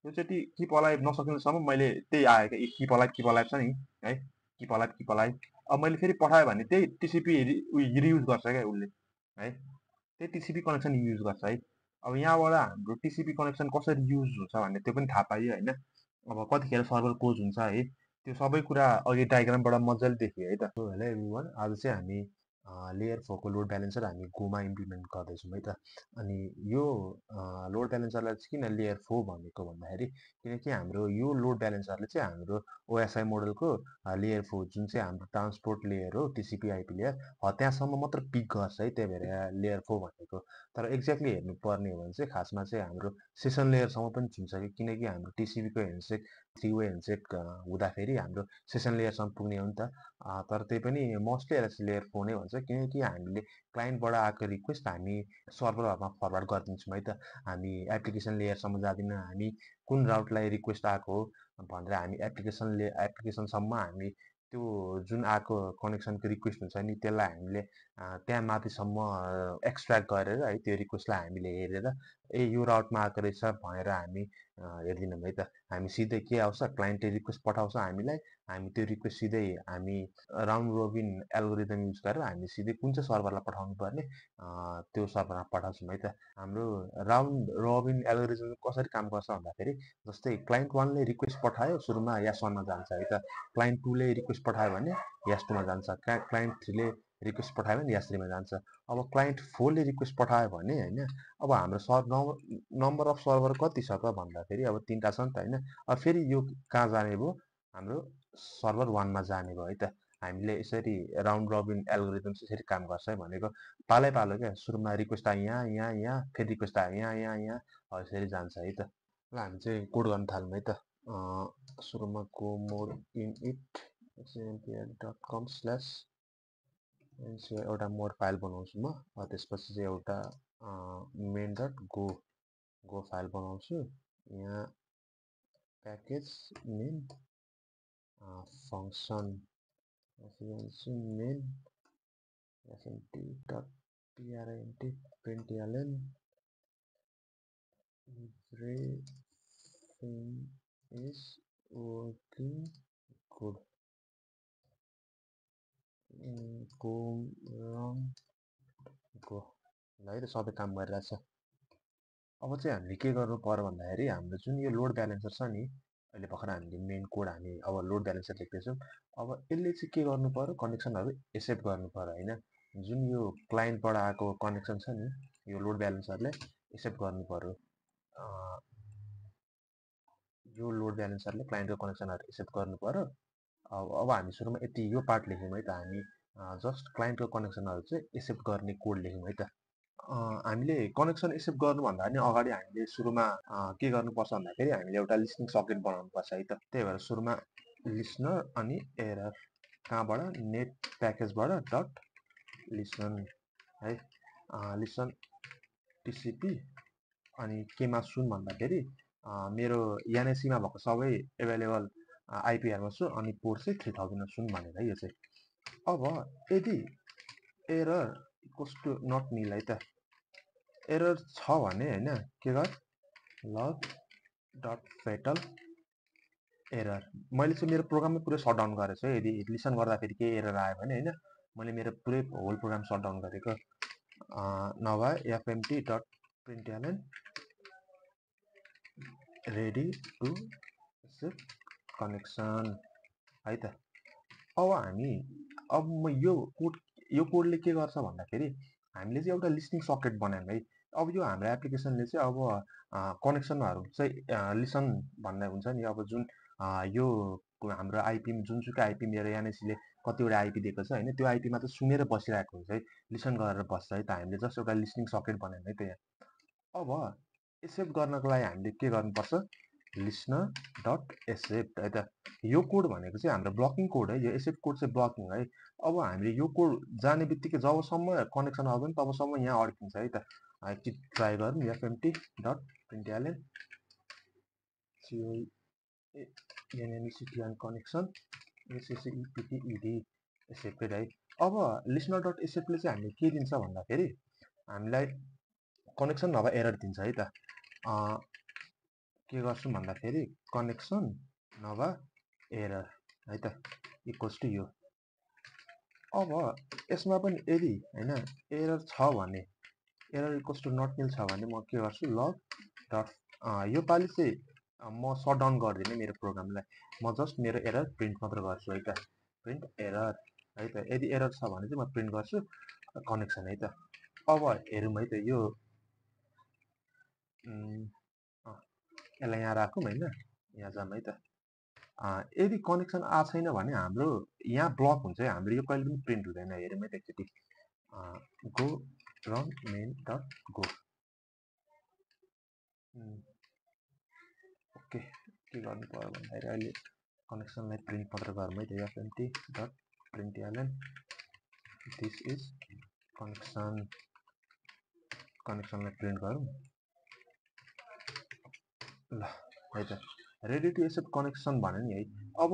त्यो चाहिँ keep alive नसकिनुसम्म मैले त्यही आयो क्या किप अलाइभ छ नि है किप अलाइभ अब मैले फेरि पठाएँ भने त्यही टिसिपी रियुज गर्छ क्या उसले है त्यही टिसिपी कनेक्सन युज गर्छ है अब यहाँबाट हाम्रो टिसिपी कनेक्सन कसरी युज हुन्छ भन्ने त्यो पनि थाहा पाइयो होइन अब कतिखेर सर्भर क्लोज हुन्छ है त्यो सबै कुरा अघि डायग्रामबाट मजाले देखियो है त हेलो एभ्रिवान आज चाहिँ हामी लेयर फोरको लोड ब्यालेन्सर हामी गोमा इम्प्लिमेन्ट गर्दैछौँ है त अनि यो लोड ब्यालेन्सरलाई चाहिँ किन लेयर फोर भनेको भन्दाखेरि किनकि हाम्रो यो लोड ब्यालेन्सरले चाहिँ हाम्रो ओएसआई मोडलको लेयर फोर जुन चाहिँ हाम्रो ट्रान्सपोर्ट लेयर हो टिसिपी आइपी लेयर त्यहाँसम्म मात्र पिक गर्छ है त्यही भएर लेयर फोर भनेको तर एक्ज्याक्टली हेर्नुपर्ने हो भने चाहिँ खासमा चाहिँ हाम्रो सेसन लेयरसम्म पनि छुन्छ कि किनकि हाम्रो टिसिपीको ह्यान्डसेक थ्री वे ह्यान्डसेक हुँदाखेरि हाम्रो सेसन लेयरसम्म पुग्ने हो नि त तर त्यही पनि मोस्टली यसलाई लेयर फोर नै भन्छ किनकि हामीले क्लाइन्टबाट आएको रिक्वेस्ट हामी सर्भरहरूमा फरवर्ड गरिदिन्छौँ है त हामी एप्लिकेसन लेयरसम्म जाँदैनौँ हामी कुन राउटलाई रिक्वेस्ट आएको हो भनेर हामी एप्लिकेसनसम्म हामी त्यो जुन आएको कनेक्सनको रिक्वेस्ट हुन्छ नि त्यसलाई हामीले त्यहाँ माथिसम्म एक्सट्र्याक्ट गरेर है त्यो रिक्वेस्टलाई हामीले हेरेर ए यो राउटमा आएको रहेछ भनेर हामी हेर्दैनौँ है त हामी सिधै के आउँछ क्लाइन्टले रिक्वेस्ट पठाउँछ हामीलाई हामी त्यो रिक्वेस्ट सिधै हामी राउन्ड रोबिन एल्गोरिदम युज गरेर हामी सिधै कुन चाहिँ सर्भरलाई पठाउनु पर्ने त्यो सर्भरमा पठाउँछौँ है त हाम्रो राउन्ड रोबिन एल्गोरिदम कसरी काम गर्छ भन्दाखेरि जस्तै क्लाइन्ट वानले रिक्वेस्ट पठायो सुरुमा यास वानमा जान्छ है त क्लाइन्ट टूले रिक्वेस्ट पठायो भने यास टूमा जान्छ क्लाइन्ट थ्रीले रिक्वेस्ट पठायो भने यास थ्रीमा जान्छ अब क्लाइन्ट फोरले रिक्वेस्ट पठायो भने होइन अब हाम्रो नम्बर अफ सर्भर कति छ त भन्दाखेरि अब तिनवटा छ नि त होइन अब फेरि यो कहाँ जाने भयो हाम्रो सर्भर वानमा जाने भयो है त हामीले यसरी राउन्ड रबिन एल्गोरिदम चाहिँ यसरी काम गर्छ है भनेको पालै पालो क्या सुरुमा रिक्वेस्ट आयो यहाँ यहाँ यहाँ फेरि रिक्वेस्ट आयो यहाँ यहाँ यहाँ यसरी जान्छ है त ल हामी चाहिँ कोड गर्न थालौँ है त सुरुमा को mode in it dot com slash एउटा मोड फाइल बनाउँछु म त्यसपछि चाहिँ एउटा मेन डट गो फाइल बनाउँछु यहाँ package main function main fmt dot print println everything is working good go wrong go ल है त सबै काम गरिरहेछ अब चाहिँ हामीले के गर्नु पर्यो भन्दाखेरि हाम्रो जुन यो लोड ब्यालेन्सर छ नि अहिले भर्खर हामीले मेन कोड हामी अब लोड ब्यालेन्सर लेख्दैछौँ अब यसले चाहिँ के गर्नु पर्यो कनेक्सनहरू एक्सेप्ट गर्नु पर्यो होइन जुन यो क्लाइन्टबाट आएको कनेक्सन छ नि यो लोड ब्यालेन्सरले एक्सेप्ट गर्नु पर्यो यो लोड ब्यालेन्सरले क्लाइन्टको कनेक्सनहरू एक्सेप्ट गर्नु पर्यो अब हामी सुरुमा यति यो पार्ट लेख्यौँ है त हामी जस्ट क्लाइन्टको कनेक्सनहरू चाहिँ एक्सेप्ट गर्ने कोड लेख्यौँ है त हामीले कनेक्सन एक्सेप्ट गर्नुभन्दा पनि अगाडि हामीले सुरुमा के गर्नुपर्छ भन्दाखेरि हामीले एउटा लिस्निङ सकेट बनाउनुपर्छ है त त्यही भएर सुरुमा लिसनर अनि एरर कहाँबाट नेट प्याकेजबाट डट लिसन है लिसन टिसिपी अनि केमा सुन भन्दाखेरि मेरो एनएसीमा भएको सबै एभाइलेबल आइपीआरमा छु अनि पोर्ट चाहिँ 3000 सुन भनेर यो चाहिँ अब यदि एरर इक्वल्स टु नट निल है त एरर छ भने होइन के गर लग डट फेटल एरर मैले चाहिँ मेरो प्रोग्राममै पुरै सटडाउन गरेको छु यदि लिसन गर्दाखेरि केही एरर आयो भने होइन मैले मेरो पुरै होल प्रोग्राम सटडाउन गरेको नभए FMT dot println ready to accept connection है त अब हामी अब म यो कोडले के गर्छ भन्दाखेरि हामीले चाहिँ एउटा लिस्निङ सकेट बनायौँ है अब यो हाम्रो एप्लिकेसनले चाहिँ अब कनेक्सनहरू चाहिँ लिसन भन्ने हुन्छ नि अब जुन यो हाम्रो आइपी जुनसुकै आइपी मेरो एनएसीले कतिवटा आइपी दिएको छ होइन त्यो आइपीमा त सुनेर बसिरहेको हुन्छ है लिसन गरेर बस्छ है त हामीले जस्ट एउटा लिस्निङ सकेट बनायौँ है त यहाँ अब एक्सेप्ट गर्नको लागि हामीले के गर्नुपर्छ लिसनर डट एक्सेप्ट है त यो कोड भनेको चाहिँ हाम्रो ब्लकिङ कोड है यो एक्सेप्ट कोड चाहिँ ब्लकिङ है अब हामीले यो कोड जाने बित्तिकै जबसम्म कनेक्सन आउँदैन तबसम्म यहाँ अड्किन्छ है त एकचोटि ट्राई गरौँ एफएमटी डट प्रिन्टलन एनएमसिटिएन कनेक्सन एसएसइपिटिइडी एक्सेप्टेड है अब लिसनर डट एक्सेप्टले चाहिँ हामीले के दिन्छ भन्दाखेरि हामीलाई कनेक्सन नभए एरर दिन्छ है त के गर्छु भन्दाखेरि कनेक्सन नभए एरर है त इक्वल्स टु यो। अब यसमा पनि यदि हैन एरर छ भने एरर इक्वल्स टु नट निल छ भने म के गर्छु लग डट यो पालि चाहिँ म सट डाउन गर्दिनँ मेरो प्रोग्रामलाई, म जस्ट मेरो एरर प्रिन्ट मात्र गर्छु है त, प्रिन्ट एरर है त। यदि एरर छ भने चाहिँ म प्रिन्ट गर्छु कनेक्सन है त। अब हेरौँ है त यो यसलाई यहाँ राखौँ होइन, यहाँ जाऊँ है त। यदि कनेक्सन आएको छैन भने हाम्रो यहाँ ब्लक हुन्छ है, हाम्रो यो कहिले पनि प्रिन्ट हुँदैन। हेरौँ है त एकचोटि go run main dot go. Okay के गर्नु पर्यो भन्दाखेरि अहिले कनेक्सनलाई प्रिन्ट मात्र गरौँ है त। Fmt dot print ln this is connection, कनेक्सनलाई प्रिन्ट गरौँ ल है त। रेडी टु एक्सेप्ट कनेक्सन भने नि है। अब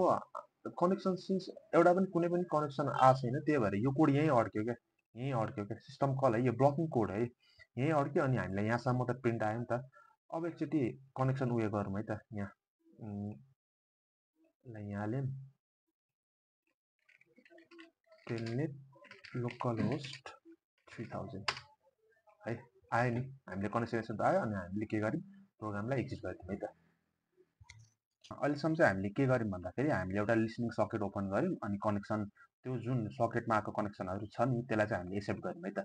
कनेक्सन सिन्स एउटा पनि कुनै पनि कनेक्सन आएको छैन, त्यही भएर यो कोड यहीँ अड्क्यो क्या, यहीँ अड्क्यो क्या। सिस्टम कल है, यो ब्लकिङ कोड है, यहीँ अड्क्यो अनि हामीलाई यहाँसम्म त प्रिन्ट आयो नि त। अब एकचोटि कनेक्सन उयो गरौँ है त, यहाँ यहाँ हाल्यौँ टेलनेट लोकल होस्ट 3000 है, आयो नि हामीले कनेक्सन त आयो। अनि हामीले के गर्यौँ प्रोग्रामलाई एक्जिट गर्थ्यौँ है त। अहिलेसम्म चाहिँ हामीले के गर्यौँ भन्दाखेरि हामीले एउटा लिसनिङ सकेट ओपन गऱ्यौँ अनि कनेक्सन त्यो जुन सकेटमा आएको कनेक्सनहरू छ नि त्यसलाई चाहिँ हामीले एक्सेप्ट गऱ्यौँ है त।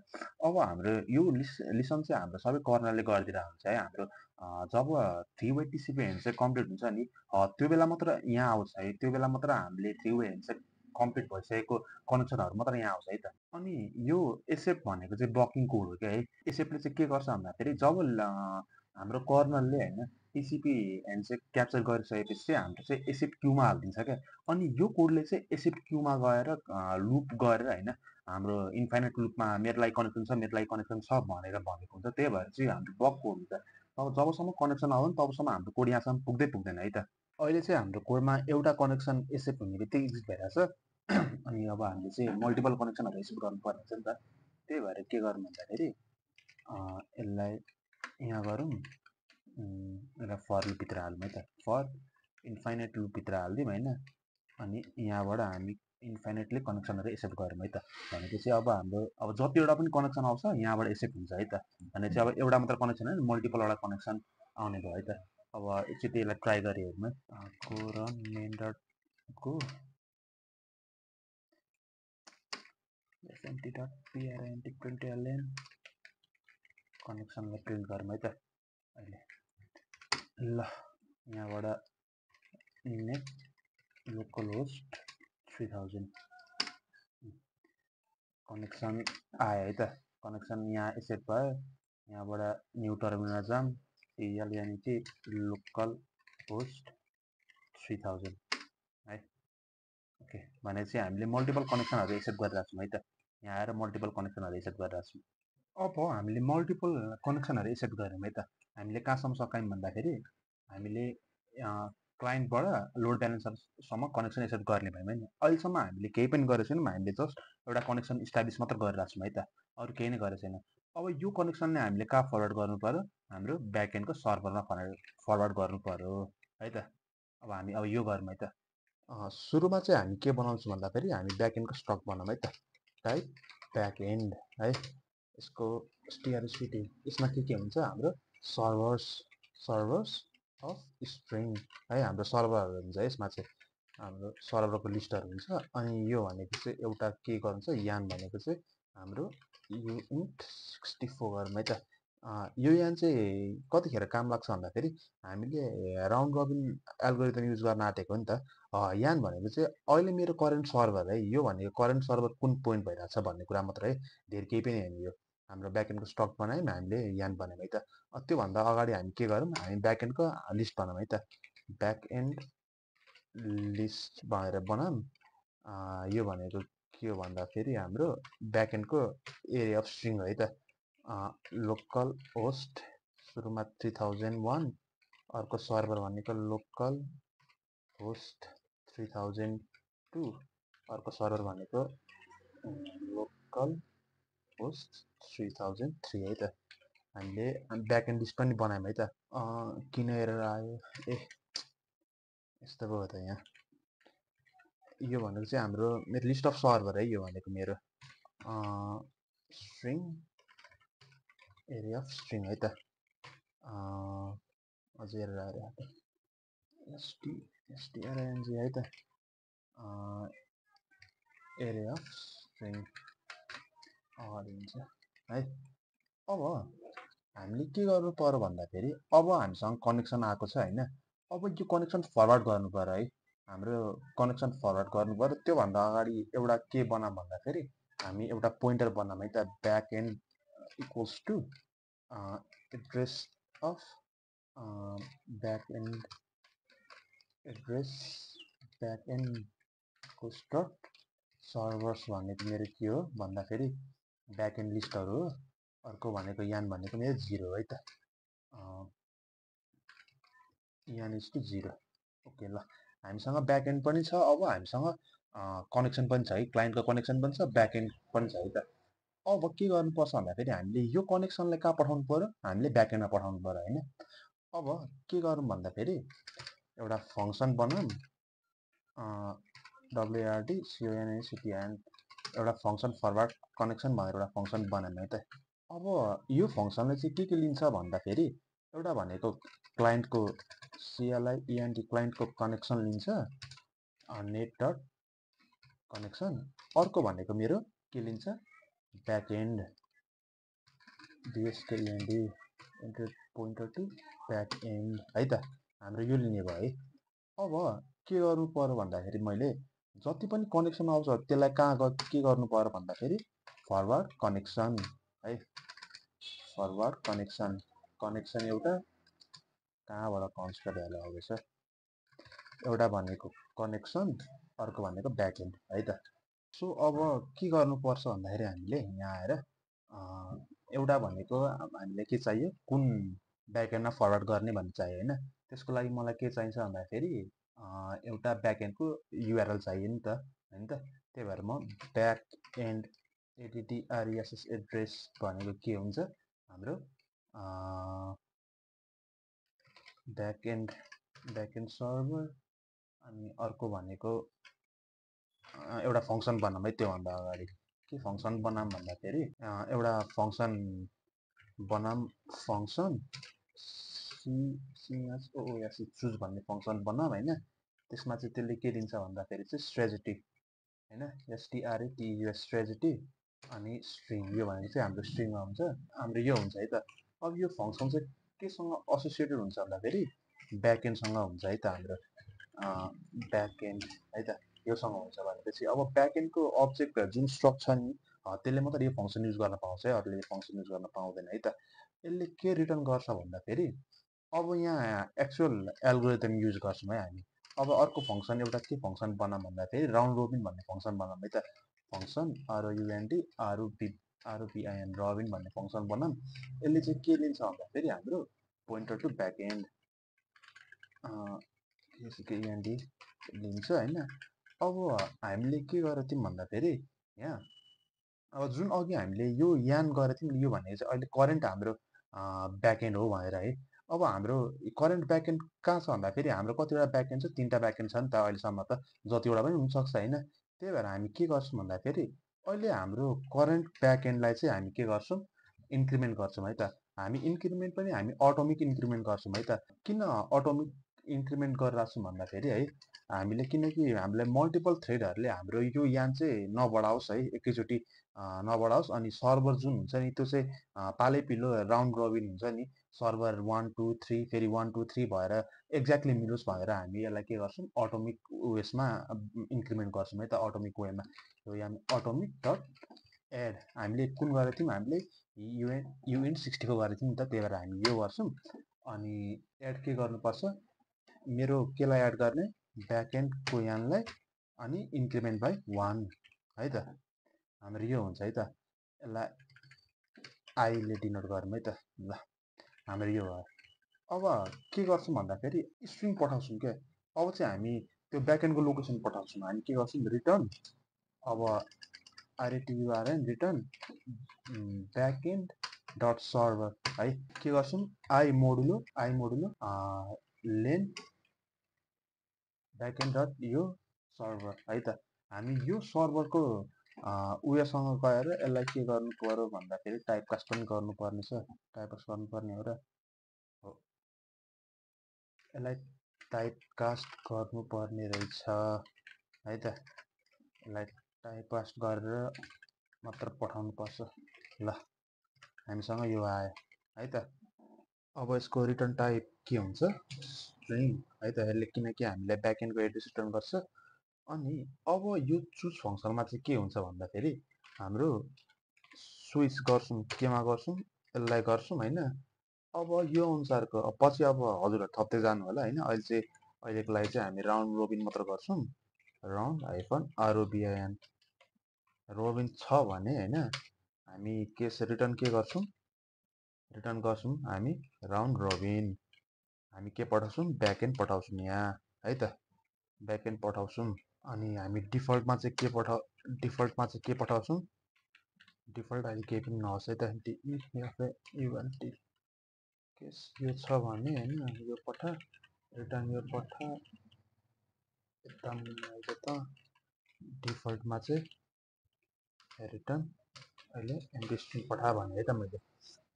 अब हाम्रो यो लिसन चाहिँ हाम्रो सबै कर्नरले गरिदिरहेको हुन्छ है। हाम्रो जब 3 वे टिसिपी ह्यान्डसेक कम्प्लिट हुन्छ नि त्यो बेला मात्र यहाँ आउँछ है, त्यो बेला मात्र हामीले 3 वे ह्यान्डसेक कम्प्लिट भइसकेको कनेक्सनहरू मात्र यहाँ आउँछ है त। अनि यो एक्सेप्ट भनेको चाहिँ ब्लकिङ कोड हो क्या है। एक्सेप्टले चाहिँ के गर्छ भन्दाखेरि जब हाम्रो कर्नरले होइन टिसिपी ह्यान्डसेक क्याप्चर गरिसकेपछि चाहिँ हाम्रो चाहिँ एक्सेप्ट क्यूमा हालिदिन्छ क्या। अनि यो कोडले चाहिँ एक्सेप्ट क्यूमा गएर लुप गरेर होइन हाम्रो इन्फाइनाइट लुपमा मेरो लागि कनेक्सन छ, मेरो लागि कनेक्सन छ भनेर भनेको हुन्छ। त्यही भएर चाहिँ हाम्रो ब्लक कोड हुन्छ। अब जबसम्म कनेक्सन आउँदैन तबसम्म हाम्रो कोड यहाँसम्म पुग्दै पुग्दैन है त। अहिले चाहिँ हाम्रो कोडमा एउटा कनेक्सन एक्सेप्ट हुने बित्तिकै एक्जिट भइरहेछ। अनि अब हामीले चाहिँ मल्टिपल कनेक्सनहरू एक्सेप्ट गर्नुपर्ने हुन्छ नि त। त्यही भएर के गर्नु भन्दाखेरि यसलाई यहाँ गरौँ, एउटा फर लुपभित्र हालौँ है त। फर इन्फाइनाइट लुपभित्र हालिदिउँ होइन। अनि यहाँबाट हामी इन्फाइनाइटली कनेक्सनहरू एक्सेप्ट गरौँ है त। भनेपछि अब हाम्रो अब जतिवटा पनि कनेक्सन आउँछ यहाँबाट एक्सेप्ट हुन्छ है त। भनेपछि अब एउटा मात्र कनेक्सन होइन मल्टिपलवटा कनेक्सन आउने भयो है त। अब एकचोटि यसलाई ट्राई गरी हेरौँ है। Go run main dot go fmt dot PRNT print ln कनेक्सनलाई प्रिन्ट गरौँ है त अहिले ल। यहाँबाट नेट लोकल होस्ट 3000 कनेक्सन आयो है त। कनेक्सन यहाँ एक्सेप्ट भयो। यहाँबाट न्यू टर्मिनल जाम एल यानि कि लोकल होस्ट 3000 है। ओके भनेपछि हामीले मल्टिपल कनेक्सनहरू एक्सेप्ट गरिरहेको छौँ है त। यहाँ आएर मल्टिपल कनेक्सनहरू एक्सेप्ट गरिरहेको छौँ। अब हामीले मल्टिपल कनेक्सनहरू एक्सेप्ट गऱ्यौँ है त। हामीले कहाँसम्म सकायौँ भन्दाखेरि हामीले क्लाइन्टबाट लोड ब्यालेन्सरसम्म कनेक्सन एक्सेप्ट गर्ने भयौँ होइन। अहिलेसम्म हामीले केही पनि गरेको छैनौँ, हामीले जस्ट एउटा कनेक्सन इस्टाब्लिस मात्र गरिरहेको छौँ है त, अरू केही नै गरेको छैन। अब यो कनेक्सनले हामीले कहाँ फरवर्ड गर्नु पर्यो, हाम्रो ब्याकएन्डको सर्भरमा फरवर्ड गर्नु पर्यो है त। अब हामी अब यो गरौँ है त। सुरुमा चाहिँ हामी के बनाउँछौँ भन्दाखेरि हामी ब्याकएन्डको स्टक बनाऊँ है त। टाइप ब्याकएन्ड है, यसको स्टिआरसिटी यसमा के हुन्छ हाम्रो सर्भर्स अफ स्ट्रिङ है, हाम्रो सर्भरहरू हुन्छ यसमा चाहिँ हाम्रो सर्भरको लिस्टहरू हुन्छ। अनि यो भनेको चाहिँ एउटा के गर्छ यान भनेको चाहिँ हाम्रो युनिट 64 गरौँ है त। यो यान चाहिँ कतिखेर काम लाग्छ भन्दाखेरि हामीले राउन्ड रबिन एल्गोरिदम युज गर्न आँटेको नि त। यान भनेको चाहिँ अहिले मेरो करेन्ट सर्भर है, यो भनेको करेन्ट सर्भर कुन पोइन्ट भइरहेको छ भन्ने कुरा मात्र है, धेरै केही पनि होइन। यो हाम्रो ब्याकएन्डको स्टक बनायौँ हामीले यान बनायौँ है त। त्योभन्दा अगाडि हामी के गरौँ, हामी ब्याकएन्डको लिस्ट बनाऊँ है त। ब्याकएन्ड लिस्ट भनेर बनाऊँ। यो भनेको के हो भन्दाखेरि हाम्रो ब्याकएन्डको एरिया अफ स्ट्रिङ है त। लोकल होस्ट सुरुमा 3001, अर्को सर्भर भनेको लोकल होस्ट 3002, अर्को सर्भर भनेको लोकल होस्ट 3003 है त। हामीले ब्याकएन्ड लिस्ट पनि बनायौँ है त। किन एरर आयो ए यस्तो पो हो त यहाँ। यो भनेको चाहिँ हाम्रो मेरो लिस्ट अफ सर्भर है यो भनेको मेरो स्ट्रिङ एरिया अफ स्ट्रिङ है त। अझै एरर आयो एसटिआरआइएनजी है त। एरिया अफ स्ट्रिङ हुन्छ है। अब हामीले के गर्नु पर्यो भन्दाखेरि अब हामीसँग कनेक्सन आएको छ होइन। अब यो कनेक्सन फरवर्ड गर्नु पर्यो है। हाम्रो कनेक्सन फरवर्ड गर्नु पर्यो। त्योभन्दा अगाडि एउटा के बनाऊँ भन्दाखेरि हामी एउटा पोइन्टर बनाऊँ है त। Back end equals to address of back end address back end equals dot servers भनेको मेरो के हो भन्दाखेरि ब्याक एन्ड लिस्टहरू हो। अर्को भनेको यान भनेको मेरो 0 है त। यान इज टु 0 ओके ल। हामीसँग ब्याक एन्ड पनि छ। अब हामीसँग कनेक्सन पनि छ है। क्लाइन्टको कनेक्सन पनि छ, ब्याक एन्ड पनि छ है त। अब के गर्नुपर्छ भन्दाखेरि हामीले यो कनेक्सनलाई कहाँ पठाउनु पर्यो, हामीले ब्याक एन्डमा पठाउनु पर्यो होइन। अब के गरौँ भन्दाखेरि एउटा फङ्सन बनाऊँ WARD CONNECTION एउटा फङ्सन फरवर्ड कनेक्सन भनेर एउटा फङ्सन बनाऊँ है त। अब यो फङ्सनले चाहिँ के लिन्छ भन्दाखेरि एउटा भनेको क्लाइन्टको CLI क्लाइन्टको कनेक्सन लिन्छ नेट डट कनेक्सन। अर्को भनेको मेरो के लिन्छ back end BSKEND inter pointer to back end है त। हाम्रो यो लिने भयो है। अब के गर्नु पर्यो भन्दाखेरि मैले जति पनि कनेक्सन आउँछ त्यसलाई कहाँ के गर्नु पर्यो भन्दाखेरि फरवर्ड कनेक्सन है। फरवर्ड कनेक्सन कनेक्सन एउटा कहाँबाट कन्सट्रक्ट भएर आउँदैछ। एउटा भनेको कनेक्सन अर्को भनेको ब्याक एन्ड है त। सो अब के गर्नुपर्छ भन्दाखेरि हामीले यहाँ आएर एउटा भनेको हामीले के चाहियो कुन ब्याक एन्डमा फरवर्ड गर्ने भन्ने चाहियो होइन। त्यसको लागि मलाई के चाहिन्छ भन्दाखेरि एउटा ब्याक एन्डको युआरएल चाहियो नि त होइन त। त्यही भएर म ब्याक एन्ड ADDRESS एड्रेस भनेको के हुन्छ हाम्रो ब्याक एन्ड सर्भर अनि अर्को भनेको एउटा फङ्सन बनाऊँ है। त्योभन्दा अगाडि के फङ्सन बनाऊँ भन्दाखेरि एउटा फङ्सन बनाऊँ फङ्सन COOS चुज भन्ने फङ्सन बनाऊँ होइन। त्यसमा चाहिँ त्यसले के दिन्छ भन्दाखेरि चाहिँ स्ट्रेटेजी होइन STRATUS स्ट्रेटेजी अनि स्ट्रिङ यो भनेको चाहिँ हाम्रो स्ट्रिङमा हुन्छ। हाम्रो यो हुन्छ है त। अब यो फङ्सन चाहिँ केसँग एसोसिएटेड हुन्छ भन्दाखेरि ब्याक एन्डसँग हुन्छ है त। हाम्रो ब्याक एन्ड है त योसँग हुन्छ भनेपछि अब ब्याक एन्डको अब्जेक्टहरू जुन स्ट्रक्चर छ नि त्यसले मात्र यो फङ्सन युज गर्न पाउँछ है। अरूले यो फङ्सन युज गर्न पाउँदैन है त। यसले के रिटर्न गर्छ भन्दाखेरि अब यहाँ एक्चुअल एल्गोरिदम युज गर्छौँ है हामी। अब अर्को फङ्सन एउटा के फङ्सन बनाऊँ भन्दाखेरि राउन्ड रोबिन भन्ने फङ्सन बनाऊँ है त। फङ्सन ROUND रोबिन भन्ने फङ्सन बनाऊँ। यसले चाहिँ के लिन्छ भन्दाखेरि हाम्रो pointer to back end KEND लिन्छ होइन। अब हामीले के गरेको थियौँ भन्दाखेरि यहाँ अब जुन अघि हामीले यो यान गरेको थियौँ यो भनेको चाहिँ अहिले करेन्ट हाम्रो ब्याकएन्ड हो भनेर है। अब हाम्रो करेन्ट ब्याकएन्ड कहाँ छ भन्दाखेरि हाम्रो कतिवटा ब्याकएन्ड छ, 3टा ब्याकएन्ड छ नि त अहिलेसम्म त। जतिवटा पनि हुनसक्छ होइन। त्यही भएर हामी के गर्छौँ भन्दाखेरि अहिले हाम्रो करेन्ट ब्याकएन्डलाई चाहिँ हामी के गर्छौँ इन्क्रिमेन्ट गर्छौँ है त। हामी इन्क्रिमेन्ट पनि हामी अटोमिक इन्क्रिमेन्ट गर्छौँ है त। किन अटोमिक इन्क्रिमेन्ट गरिरहेको छौँ भन्दाखेरि है हामीले किनकि हामीलाई मल्टिपल थ्रेडहरूले हाम्रो यो यान चाहिँ नबढाओस् है एकैचोटि नबढाओस्। अनि सर्भर जुन हुन्छ नि त्यो चाहिँ पालैपिलो राउन्ड रोबिन हुन्छ नि। सर्भर 1 2 3 फेरि 1 2 3 भएर एक्ज्याक्टली मिलोस् भनेर हामी यसलाई के गर्छौँ अटोमिक उयसमा इन्क्रिमेन्ट गर्छौँ है त। अटोमिक वेमा यो यान अटोमिक डट एड हामीले कुन गरेको थियौँ हामीले UN 64 गरेको थियौँ नि त। त्यही भएर हामी यो गर्छौँ अनि एड के गर्नुपर्छ मेरो केलाई एड गर्ने ब्याक एन्डको यानलाई अनि इन्क्रिमेन्ट बाई 1 है त। हाम्रो यो हुन्छ है त। यसलाई आईले डिनोट गरौँ है त। ल हाम्रो यो भयो। अब के गर्छौँ भन्दाखेरि स्ट्रिङ पठाउँछौँ क्या। अब चाहिँ हामी त्यो ब्याकएन्डको लोकेसन पठाउँछौँ। हामी के गर्छौँ रिटर्न अब RATURN रिटर्न ब्याकएन्ड डट सर्भर है के गर्छौँ आई मोडुलो लेन ब्याकएन्ड डट यो सर्भर है त हामी यो सर्भरको उयोसँग गएर यसलाई के गर्नु पर्यो भन्दाखेरि टाइपकास्ट पनि गर्नुपर्ने छ टाइपकास्ट गर्नुपर्ने हो र हो यसलाई टाइपकास्ट गर्नुपर्ने रहेछ है त यसलाई टाइपकास्ट गरेर मात्र पठाउनु पर्छ ल हामीसँग यो आयो है त अब यसको रिटर्न टाइप के हुन्छ स्ट्रिङ है त यसले किनकि हामीलाई ब्याकएन्डको एड्रेस रिटर्न गर्छ अनि अब यो चुज फङ्सनमा चाहिँ के हुन्छ भन्दाखेरि हाम्रो स्विच गर्छौँ केमा गर्छौँ यसलाई गर्छौँ होइन अब यो अनुसारको पछि अब हजुरहरू थप्दै जानु होला होइन अहिलेको लागि चाहिँ हामी राउन्ड रोबिन मात्र गर्छौँ राउन्ड -ROBIN रोबिन छ भने होइन हामी रिटर्न के गर्छौँ रिटर्न गर्छौँ हामी राउन्ड रोबिन हामी के पठाउँछौँ ब्याकएन्ड पठाउँछौँ यहाँ है त ब्याकएन्ड पठाउँछौँ अनि हामी डिफल्टमा चाहिँ के पठाउँछौँ डिफल्ट अहिले केही पनि नहोस् है त DEFUNT केस यो छ भने होइन यो पठा रिटर्न यो पठा एकदम त डिफल्टमा चाहिँ रिटर्न अहिले एम्प्टी स्ट्रिङ पठा भने है त मैले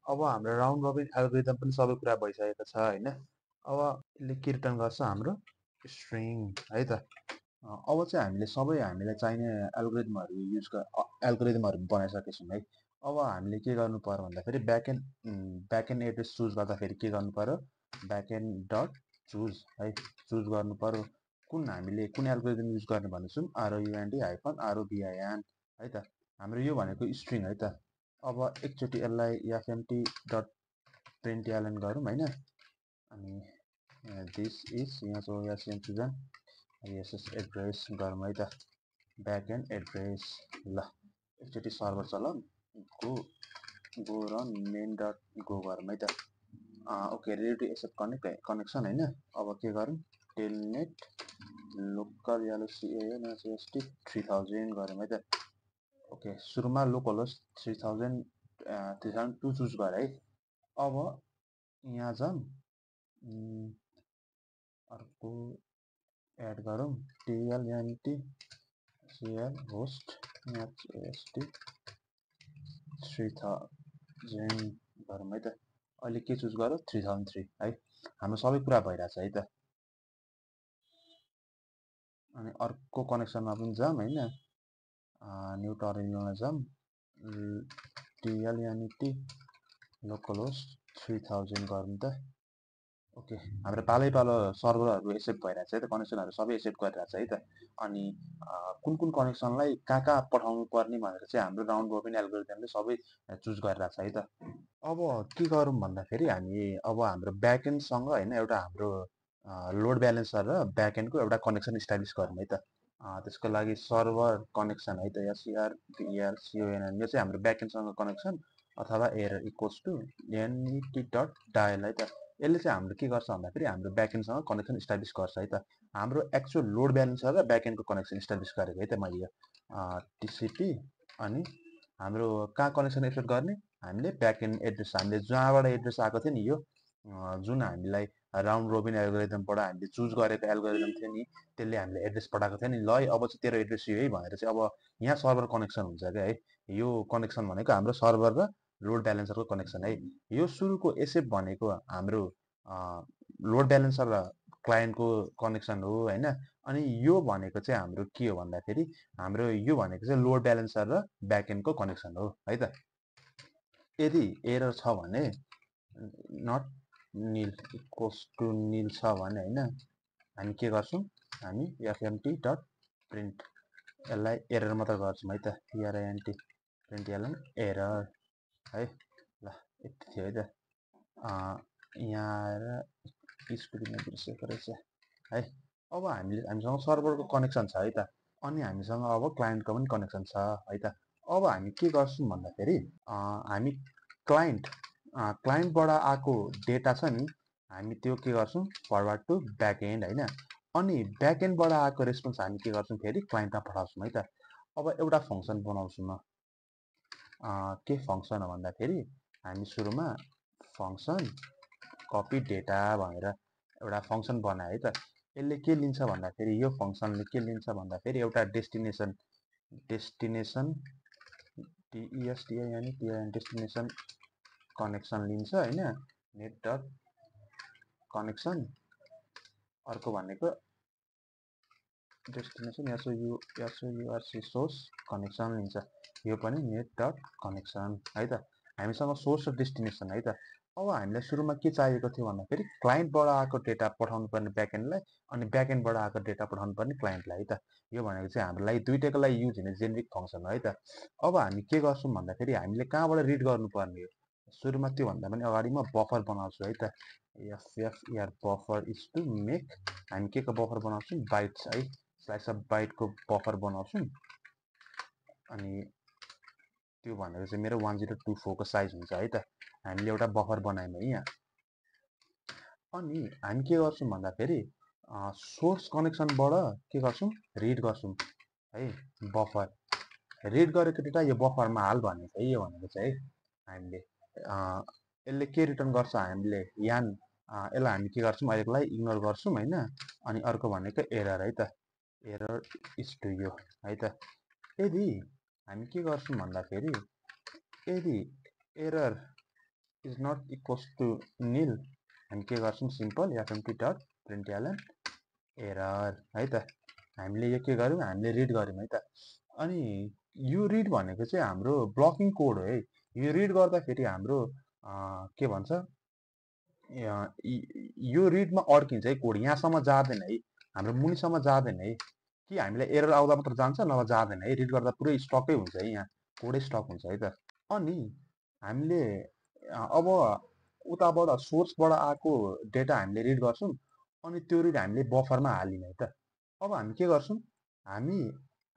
अब हाम्रो राउन्ड रोबिन एल्गोरिदम पनि सबै कुरा भइसकेको छ होइन अब यसले के रिटर्न गर्छ हाम्रो स्ट्रिङ है त अब चाहिँ हामीलाई चाहिने एल्गोरिदमहरू बनाइसकेका छौँ है अब हामीले के गर्नु पर्यो भन्दाखेरि ब्याकएन्ड एड्रेस चुज गर्दाखेरि के गर्नु पर्यो ब्याकएन्ड डट चुज है चुज गर्नु पर्यो हामीले कुन एल्गोरिदम युज गर्ने भनेछौँ ROUND-ROBIN है त हाम्रो यो भनेको स्ट्रिङ है त अब एकचोटि यसलाई FMT डट प्रिन्टलन गरौँ होइन अनि दिस इज यहाँ छ SMT ISS एड्रेस गरौँ है त ब्याकएन्ड एड्रेस ल एकचोटि सर्भर चलाउँ go run main dot go गरौँ है त okay ready to accept connection होइन अब के गरौँ टेलनेट लोकल CAN/ST 3000 गरौँ है त ओके सुरुमा लोकल होस्ट 3002 चुज गरे है अब यहाँ जाऊँ अर्को एड गरौँ TLNT CL होस्ट ST 3000 गरौँ है त अहिले के चुज गरौँ 3003 है हाम्रो सबै कुरा भइरहेछ है त अनि अर्को कनेक्सनमा पनि जाऊँ होइन न्यू टर्मिनलमा जाऊँ TLNT लोकल होस्ट 3000 गरौँ त ओके हाम्रो पालो सर्भरहरू एक्सेप्ट भइरहेछ है त कनेक्सनहरू सबै एक्सेप्ट गरिरहेछ है त अनि कुन कनेक्सनलाई कहाँ पठाउनु पर्ने भनेर चाहिँ हाम्रो राउन्ड रोबिन एल्गोरिदमले सबै चुज गरिरहेछ है त अब के गरौँ भन्दाखेरि हामी अब हाम्रो ब्याकएन्डसँग होइन एउटा हाम्रो लोड ब्यालेन्सर र ब्याकएन्डको एउटा कनेक्सन इस्टाब्लिस गरौँ है त त्यसको लागि सर्भर कनेक्सन है त SERVER CONN यो चाहिँ हाम्रो ब्याकएन्डसँग कनेक्सन अथवा एरर इक्वल्स टु NET.dial है त यसले चाहिँ हाम्रो के गर्छ भन्दाखेरि हाम्रो ब्याकएन्डसँग कनेक्सन इस्टाब्लिस गर्छ है त हाम्रो एक्चुअल लोड ब्यालेन्सर र ब्याकएन्डको कनेक्सन इस्टाब्लिस गरेको है त मैले यो TCP अनि हाम्रो कहाँ कनेक्सन एक्सेप्ट गर्ने हामीले ब्याकएन्ड एड्रेस हामीले जहाँबाट एड्रेस आएको थियो नि यो जुन हामीलाई राउन्ड रोबिन एल्गोरिदमबाट हामीले चुज गरेको एल्गोरिदम थियो नि त्यसले हामीले एड्रेस पठाएको थियो नि ल अब चाहिँ तेरो एड्रेस यो है भनेर चाहिँ अब यहाँ सर्भर कनेक्सन हुन्छ क्या है यो कनेक्सन भनेको हाम्रो सर्भर र लोड ब्यालेन्सरको कनेक्सन है यो सुरुको एसेप भनेको हाम्रो लोड ब्यालेन्सर र क्लायन्टको कनेक्सन हो होइन अनि यो भनेको चाहिँ हाम्रो के हो भन्दाखेरि हाम्रो यो भनेको चाहिँ लोड ब्यालेन्सर र ब्याकएन्डको कनेक्सन हो है त यदि एरर छ भने नट निल इक्वल्स टु निल छ भने होइन हामी के गर्छौँ हामी FMT डट प्रिन्ट यसलाई एरर मात्र गर्छौँ है त PRINT प्रिन्टलन एरर है ल यति थियो है त यहाँ आएर स्कुल बिर्सेको रहेछ है अब हामीसँग सर्भरको कनेक्सन छ है त अनि हामीसँग अब क्लायन्टको पनि कनेक्सन छ है त अब हामी के गर्छौँ भन्दाखेरि हामी क्लायन्टबाट आएको डेटा छ नि हामी त्यो के गर्छौँ फरवर्ड टु ब्याकएन्ड होइन अनि ब्याकएन्डबाट आएको रेस्पोन्स हामी के गर्छौँ फेरि क्लायन्टमा पठाउँछौँ है त अब एउटा फङ्सन बनाउँछु म के फङ्सन हो भन्दाखेरि हामी सुरुमा फङ्सन कपी डेटा भनेर एउटा फङ्सन बनायो है त। यसले के लिन्छ भन्दाखेरि यो फङ्सनले के लिन्छ भन्दाखेरि एउटा डेस्टिनेसन डेस्टिनेसन कनेक्सन लिन्छ होइन, नेट डट कनेक्सन। अर्को भनेको डेस्टिनेसन एसओयुआरसी सोर्स कनेक्सन लिन्छ, यो पनि नेट डट कनेक्सन है त। हामीसँग सोर्स र डेस्टिनेसन है त। अब हामीलाई सुरुमा के चाहिएको थियो भन्दाखेरि क्लाइन्टबाट आएको डेटा पठाउनु पर्ने ब्याकएन्डलाई अनि ब्याकएन्डबाट आएको डेटा पठाउनु पर्ने क्लाइन्टलाई है त। यो भनेको चाहिँ हाम्रो लागि दुईटैको लागि युज हुने जेनेरिक फङ्सन हो है त। अब हामी के गर्छौँ भन्दाखेरि हामीले कहाँबाट रिड गर्नुपर्ने हो, सुरुमा त्योभन्दा पनि अगाडि म बफर बनाउँछु है त। एफएफआर बफर इज टु मेक, हामी के को बफर बनाउँछौँ, बाइट्स है, स्लाइस अफ बाइटको बफर बनाउँछौँ। अनि त्यो भनेको चाहिँ मेरो 1024 को साइज हुन्छ है त। हामीले एउटा बफर बनायौँ है यहाँ। अनि हामी के गर्छौँ भन्दाखेरि सोर्स कनेक्सनबाट के गर्छौँ, रिड गर्छौँ है, बफर रिड गरेको डेटा यो बफरमा हाल भनेको है। यो भनेको चाहिँ है हामीले यसले के रिटर्न गर्छ, हामीले यान यसलाई हामी के गर्छौँ अहिलेलाई इग्नोर गर्छौँ होइन। अनि अर्को भनेको एरर है त, एरर इज टु यो है त। यदि हामी के गर्छौँ भन्दाखेरि यदि error is not equals to nil, हामी के गर्छौँ simple fmt dot println error है त। हामीले यो के गर्यौँ, हामीले रिड गर्यौँ है त। अनि यो रिड भनेको चाहिँ हाम्रो ब्लकिङ कोड हो है। यो रिड गर्दाखेरि हाम्रो के भन्छ, यो रिडमा अड्किन्छ है कोड, यहाँसम्म जाँदैन है, हाम्रो मुनिसम्म जाँदैन है। कि हामीलाई एरर आउँदा मात्र जान्छ, नभए जाँदैन है। रिड गर्दा पुरै स्टकै हुन्छ है, यहाँ कोडै स्टक हुन्छ है त। अनि हामीले अब उताबाट सोर्सबाट आएको डेटा हामीले रिड गर्छौँ अनि त्यो रिड हामीले बफरमा हाल्यौँ है त। अब हामी के गर्छौँ, हामी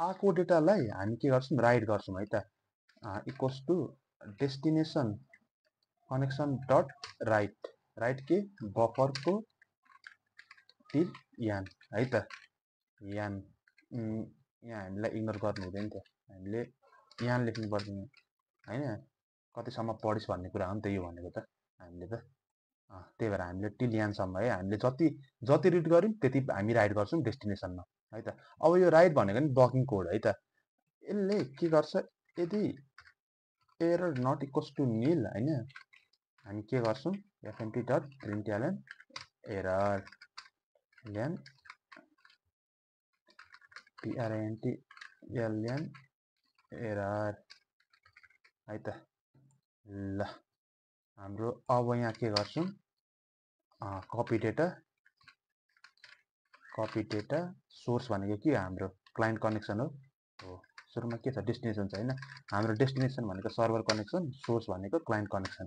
आएको डेटालाई हामी के गर्छौँ, राइट गर्छौँ है त। Equals to destination connection dot write, write के बफरको टिल यान है त। यान यहाँ हामीलाई इग्नोर गर्नु हुँदैन थियो, हामीले यान लेख्नु पर्दैन होइन, कतिसम्म पढिस् भन्ने कुरा हो नि त यो भनेको त हामीले त। त्यही भएर हामीले टिल यानसम्म है, हामीले जति रिड गऱ्यौँ त्यति हामी राइट गर्छौँ डेस्टिनेसनमा है त। अब यो राइट भनेको नि ब्लकिङ कोड है त। यसले के गर्छ, यदि error not equals to nil होइन, हामी के गर्छौँ एफएमटी डट प्रिन्टएलएन एरर ल्यान PRINTLN एरर है त। ल हाम्रो अब यहाँ के गर्छौँ, कपी डेटा सोर्स भनेको के हाम्रो क्लाइन्ट कनेक्सन हो। सुरुमा के छ, डेस्टिनेसन छ होइन, हाम्रो डेस्टिनेसन भनेको सर्भर कनेक्सन, सोर्स भनेको क्लाइन्ट कनेक्सन,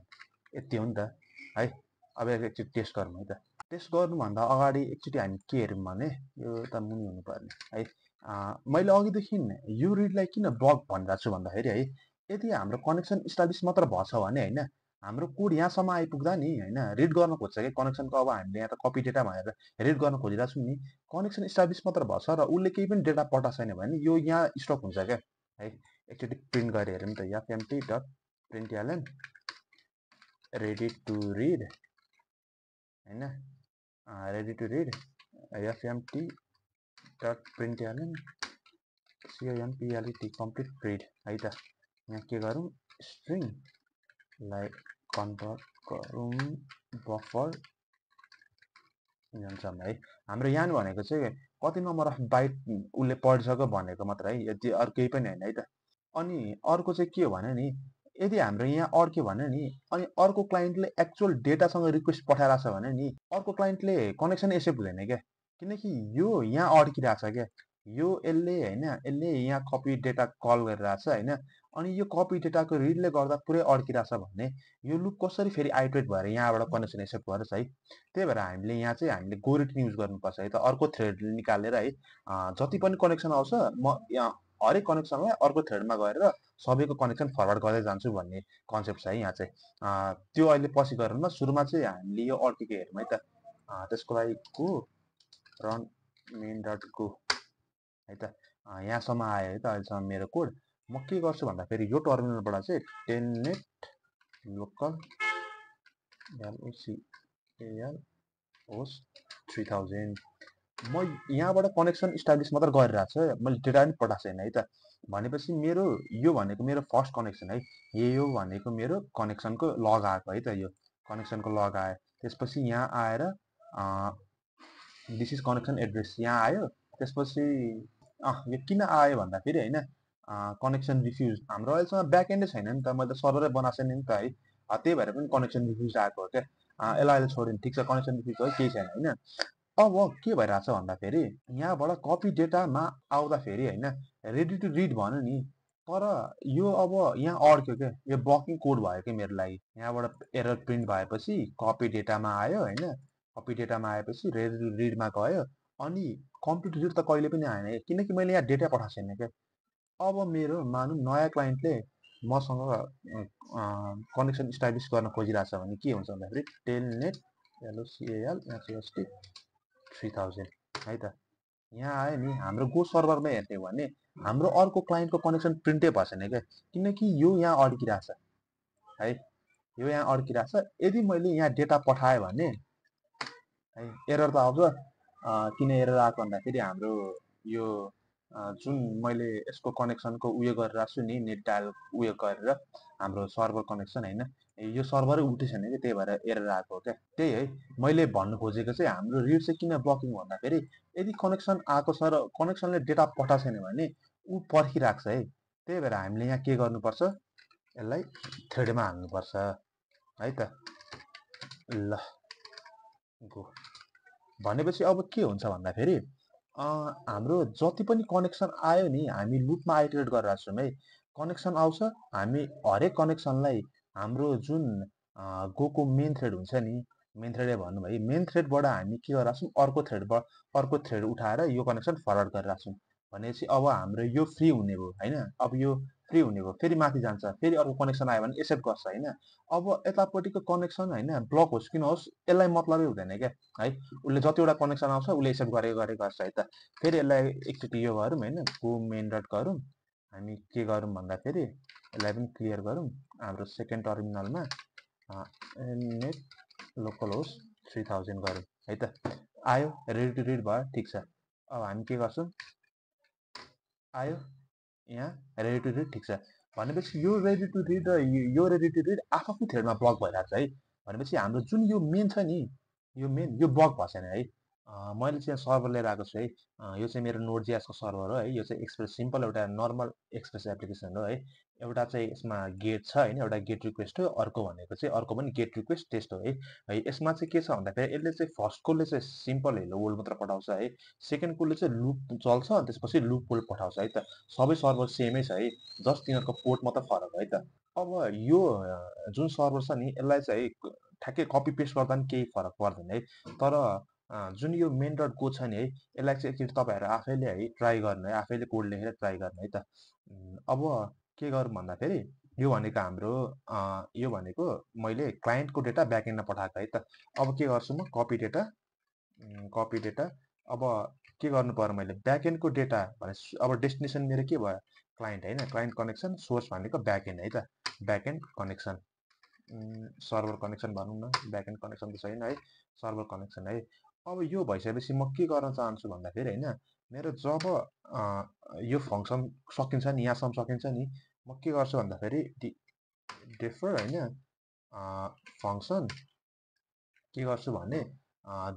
यति हो नि त है। अब एकचोटि टेस्ट गरौँ है त। टेस्ट गर्नुभन्दा अगाडि एकचोटि हामी के हेरौँ भने यो त मुनि हुनुपर्ने है। मैले अघिदेखि यो रिडलाई किन ब्लक भनिरहेको छु भन्दाखेरि है, यदि हाम्रो कनेक्सन इस्टाब्लिस मात्र भएछ भने होइन, हाम्रो कोड यहाँसम्म आइपुग्दा नि होइन रिड गर्न खोज्छ कि कनेक्सनको। अब हामीले यहाँ त कपी डेटा भनेर रिड गर्न खोजिरहेको छौँ नि, कनेक्सन इस्टाब्लिस मात्र भएछ र उसले केही पनि डेटा पठाएको छैन भने यो यहाँ स्टक हुन्छ क्या है। एकचोटि प्रिन्ट गरेर हेरौँ त, fmt dot println ready to read होइन, ready to read fmt dot println COMPLET complete read है त। यहाँ के गरौँ, स्ट्रिङलाई कन्भर्ट गरौँ बफर यानसम्म है। हाम्रो यान भनेको चाहिँ कति नम्बर अफ बाइट उसले पढिसक्यो भनेको मात्र है, यदि अरू केही पनि होइन है त। अनि अर्को चाहिँ के हो भने नि, यदि हाम्रो यहाँ अड्क्यो भने नि अनि अर्को क्लाइन्टले एक्चुअल डेटासँग रिक्वेस्ट पठाइरहेछ भने नि अर्को क्लाइन्टले कनेक्सन एक्सेप्ट हुँदैन क्या, किनकि यो यहाँ अड्किरहेछ क्या। यो यसले होइन, यसले यहाँ कपी डेटा कल गरिरहेछ होइन, अनि यो कपी डेटाको रिडले गर्दा पुरै अड्किरहेछ भने यो लुप कसरी फेरि आइट्रेट भएर यहाँबाट कनेक्सन एक्सेप्ट गरेछ है। त्यही भएर हामीले यहाँ चाहिँ हामीले गो रिटर्न युज गर्नुपर्छ है त। अर्को थ्रेड निकालेर है, जति पनि कनेक्सन आउँछ म यहाँ हरेक कनेक्सनलाई अर्को थ्रेडमा गएर सबैको कनेक्सन फरवर्ड गर्दै जान्छु भन्ने कन्सेप्ट छ है यहाँ चाहिँ। त्यो अहिले पछि गरेरमा सुरुमा चाहिँ हामीले यो अड्केको हेरौँ है त। त्यसको लागि को रन मेन डट गो है त। यहाँसम्म आयो है त अहिलेसम्म मेरो कोड। म के गर्छु भन्दाखेरि यो टर्मिनलबाट चाहिँ टेलनेट लोकल LOCAL होस्ट 3000 म यहाँबाट कनेक्सन इस्टाब्लिस मात्र गरिरहेको छु मैले डेटा पनि पठाएको छैन है त भनेपछि मेरो यो भनेको मेरो फर्स्ट कनेक्सन है यो भनेको मेरो कनेक्सनको लग आएको है त यो कनेक्सनको लग आयो त्यसपछि यहाँ आएर दिस इज कनेक्सन एड्रेस यहाँ आयो त्यसपछि यो किन आयो भन्दाखेरि होइन कनेक्सन रिफ्युज हाम्रो अहिलेसम्म ब्याक एन्डै छैन नि त मैले त सर्भरै बनाएको छैन नि त है त्यही भएर पनि कनेक्सन रिफ्युज आएको हो क्या यसलाई अहिले छोड्यो ठिक छ कनेक्सन रिफ्युज हो केही छैन होइन अब के भइरहेछ भन्दाखेरि यहाँबाट कपी डेटामा आउँदाखेरि होइन रेडी टु रिड भन्यो नि तर यो अब यहाँ अड्क्यो क्या यो ब्लकिङ कोड भयो क्या मेरो लागि यहाँबाट एरर प्रिन्ट भएपछि कपी डेटामा आयो होइन कपी डेटामा आएपछि रेडी टु रिडमा गयो अनि कम्प्लिट रिड त कहिले पनि आएन किनकि मैले यहाँ डेटा पठाएको छैन क्या अब मेरो मानौँ नयाँ क्लाइन्टले मसँग कनेक्सन इस्टाब्लिस गर्न खोजिरहेछ भने के हुन्छ भन्दाखेरि टेलनेट LOCAL 3000 है त यहाँ आयो नि हाम्रो गो सर्भरमा हेर्ने हो भने हाम्रो अर्को क्लाइन्टको कनेक्सन प्रिन्टै भएको छैन क्या किनकि यो यहाँ अड्किरहेछ है यो यहाँ अड्किरहेछ यदि मैले यहाँ डेटा पठाएँ भने है एरर त आउँछ किन एरर आएको भन्दाखेरि हाम्रो यो जुन मैले यसको कनेक्सनको उयो गरिरहेको छु नि नेट डायल उयो गरेर हाम्रो सर्भर कनेक्सन होइन यो सर्भरै उठेको छैन कि त्यही भएर एरर आएको हो क्या त्यही है मैले भन्नु खोजेको चाहिँ हाम्रो रिड चाहिँ किन ब्लकिङ भन्दाखेरि यदि कनेक्सन आएको छ र कनेक्सनले डेटा पठाएको छैन भने ऊ पर्खिरहेको छ है त्यही भएर हामीले यहाँ के गर्नुपर्छ यसलाई थ्रेडमा हाल्नुपर्छ है त ल गो भनेपछि अब के हुन्छ भन्दाखेरि हाम्रो जति पनि कनेक्सन आयो नि हामी लुपमा आइटरेट गरिरहेको छौँ है कनेक्सन आउँछ हामी हरेक कनेक्सनलाई हाम्रो जुन गोको मेन थ्रेड हुन्छ नि मेन थ्रेडै भनौँ है मेन थ्रेडबाट हामी के गरिरहेको छौँ अर्को थ्रेड उठाएर यो कनेक्सन फरवर्ड गरिरहेको छौँ भनेपछि अब हाम्रो यो फ्री हुने भयो होइन अब यो फ्री हुने भयो फेरि माथि जान्छ फेरि अर्को कनेक्सन आयो भने एक्सेप्ट गर्छ होइन अब यतापट्टिको कनेक्सन होइन ब्लक होस् किन होस् यसलाई मतलबै हुँदैन क्या है उसले जतिवटा कनेक्सन आउँछ उसले एक्सेप्ट गरेको गर्छ है त फेरि यसलाई एकचोटि यो गरौँ होइन गो मेन डट गरौँ हामी के गरौँ भन्दाखेरि यसलाई पनि क्लियर गरौँ हाम्रो सेकेन्ड टर्मिनलमा नेट लोकल होस्ट 3000 गरौँ है त आयो रेडी टु रिड भयो ठिक छ अब हामी के गर्छौँ आयो यहाँ रेडी टु रिड ठिक छ भनेपछि यो रेडी टु रिड र यो रेडी टु रिड आफ्नो थ्रेडमा ब्लक भइरहेको छ है भनेपछि हाम्रो जुन यो मेन छ नि यो मेन यो ब्लक भएको छैन है मैले चाहिँ सर्भर लिएर आएको छु है यो चाहिँ मेरो नोट जिएसको सर्भर हो है यो चाहिँ एक्सप्रेस सिम्पल एउटा नर्मल एक्सप्रेस एप्लिकेसन हो है एउटा चाहिँ यसमा गेट छ होइन एउटा गेट रिक्वेस्ट हो अर्को भनेको चाहिँ अर्को पनि गेट रिक्वेस्ट टेस्ट हो है यसमा चाहिँ के छ भन्दाखेरि यसले चाहिँ फर्स्टकोले चाहिँ सिम्पल हेलो वर्ल्ड मात्र पठाउँछ है सेकेन्डकोले चाहिँ लुप चल्छ अनि त्यसपछि लुप वर्ल्ड पठाउँछ है त सबै सर्भर सेमै छ है जस्ट तिनीहरूको पोर्ट मात्र फरक है त अब यो जुन सर्भर छ नि यसलाई चाहिँ ठ्याक्कै कपी पेस्ट गर्दा पनि केही फरक पर्दैन है तर जुन यो मेन डट गो छ नि है यसलाई चाहिँ एकचोटि तपाईँहरू आफैले है ट्राई गर्नु है आफैले कोड लेखेर ट्राई गर्नु है त अब के गरौँ भन्दाखेरि यो भनेको हाम्रो यो भनेको मैले क्लाइन्टको डेटा ब्याकएन्डमा पठाएको है त अब के गर्छु म कपी डेटा अब के गर्नु पर्यो मैले ब्याकएन्डको डेटा भने अब डेस्टिनेसन मेरो के भयो क्लाइन्ट होइन क्लाइन्ट कनेक्सन सोर्स भनेको ब्याकएन्ड है त ब्याकएन्ड कनेक्सन सर्भर कनेक्सन भनौँ न ब्याकएन्ड कनेक्सन त छैन है सर्भर कनेक्सन है अब यो भइसकेपछि म के गर्न चाहन्छु भन्दाखेरि होइन मेरो जब यो फङ्सन सकिन्छ नि यहाँसम्म सकिन्छ नि म के गर्छु भन्दाखेरि डेफर होइन फङ्सन के गर्छु भने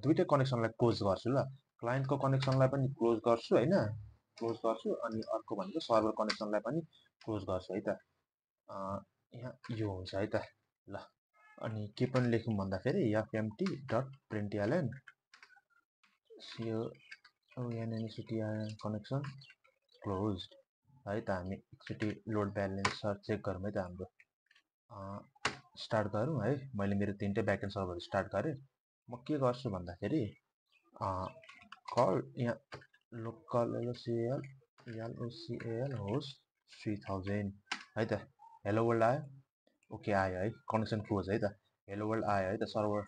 दुइटै कनेक्सनलाई क्लोज गर्छु ल क्लाइन्टको कनेक्सनलाई पनि क्लोज गर्छु होइन क्लोज गर्छु अनि अर्को भनेको सर्भर कनेक्सनलाई पनि क्लोज गर्छु है त यहाँ यो हुन्छ है त ल अनि के पनि लेखौँ भन्दाखेरि एफएमटी डट प्रिन्टिएलएन कनेक्सन क्लोज है त हामी एकचोटि लोड ब्यालेन्स चेक गरौँ है त हाम्रो स्टार्ट गरौँ है मैले मेरो तिनटै ब्याकएन्ड सर्भर स्टार्ट गरेँ म के गर्छु भन्दाखेरि कल यहाँ लोकल LOCAL होस्ट 3000 है त हेलो वर्ल्ड आयो ओके आयो है कनेक्सन क्लोज है त हेलो वर्ल्ड आयो है त सर्भर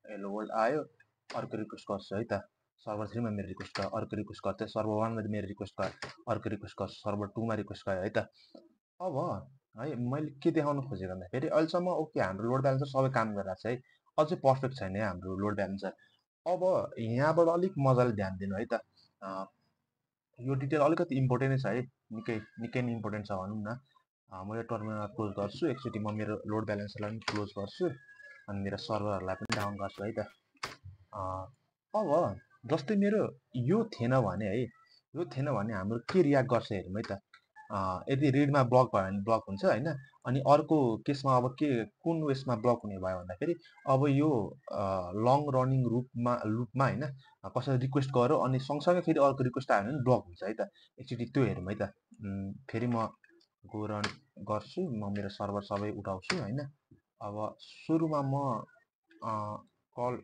हेलो वर्ल्ड आयो अर्को रिक्वेस्ट गर्छु है त सर्भर 3मा मेरो रिक्वेस्ट गयो अर्को रिक्वेस्ट गर्थेँ सर्भर 1मा मेरो रिक्वेस्ट गयो अर्को रिक्वेस्ट गर्छु सर्भर 2मा रिक्वेस्ट गयो है त अब है मैले के देखाउन खोजेँ भन्दाखेरि अहिलेसम्म ओके हाम्रो लोड ब्यालेन्सर सबै काम गरिरहेको छ है अझै पर्फेक्ट छैन है हाम्रो लोड ब्यालेन्सर अब यहाँबाट अलिक मजाले ध्यान दिनु है त अँ, यो डिटेल अलिकति इम्पोर्टेन्टै छ है निकै निकै नै इम्पोर्टेन्ट छ भनौँ न म यो टर्मिनल क्लोज गर्छु एकचोटि म मेरो लोड ब्यालेन्सरलाई पनि क्लोज गर्छु अनि मेरो सर्भरहरूलाई पनि डाउन गर्छु है त अँ, अब जस्तै मेरो यो थिएन भने है यो थिएन भने हाम्रो के रियाक्ट गर्छ हेरौँ है त यदि रिडमा ब्लक भयो भने ब्लक हुन्छ होइन अनि अर्को केसमा अब के कुन उयसमा ब्लक हुने भयो भन्दाखेरि अब यो लङ रनिङ लुपमा होइन कसैले रिक्वेस्ट गर्यो अनि सँगसँगै फेरि अर्को रिक्वेस्ट आयो भने ब्लक हुन्छ है त एकचोटि त्यो हेरौँ है त फेरि म गो रन गर्छु म मेरो सर्भर सबै उठाउँछु होइन अब सुरुमा म कल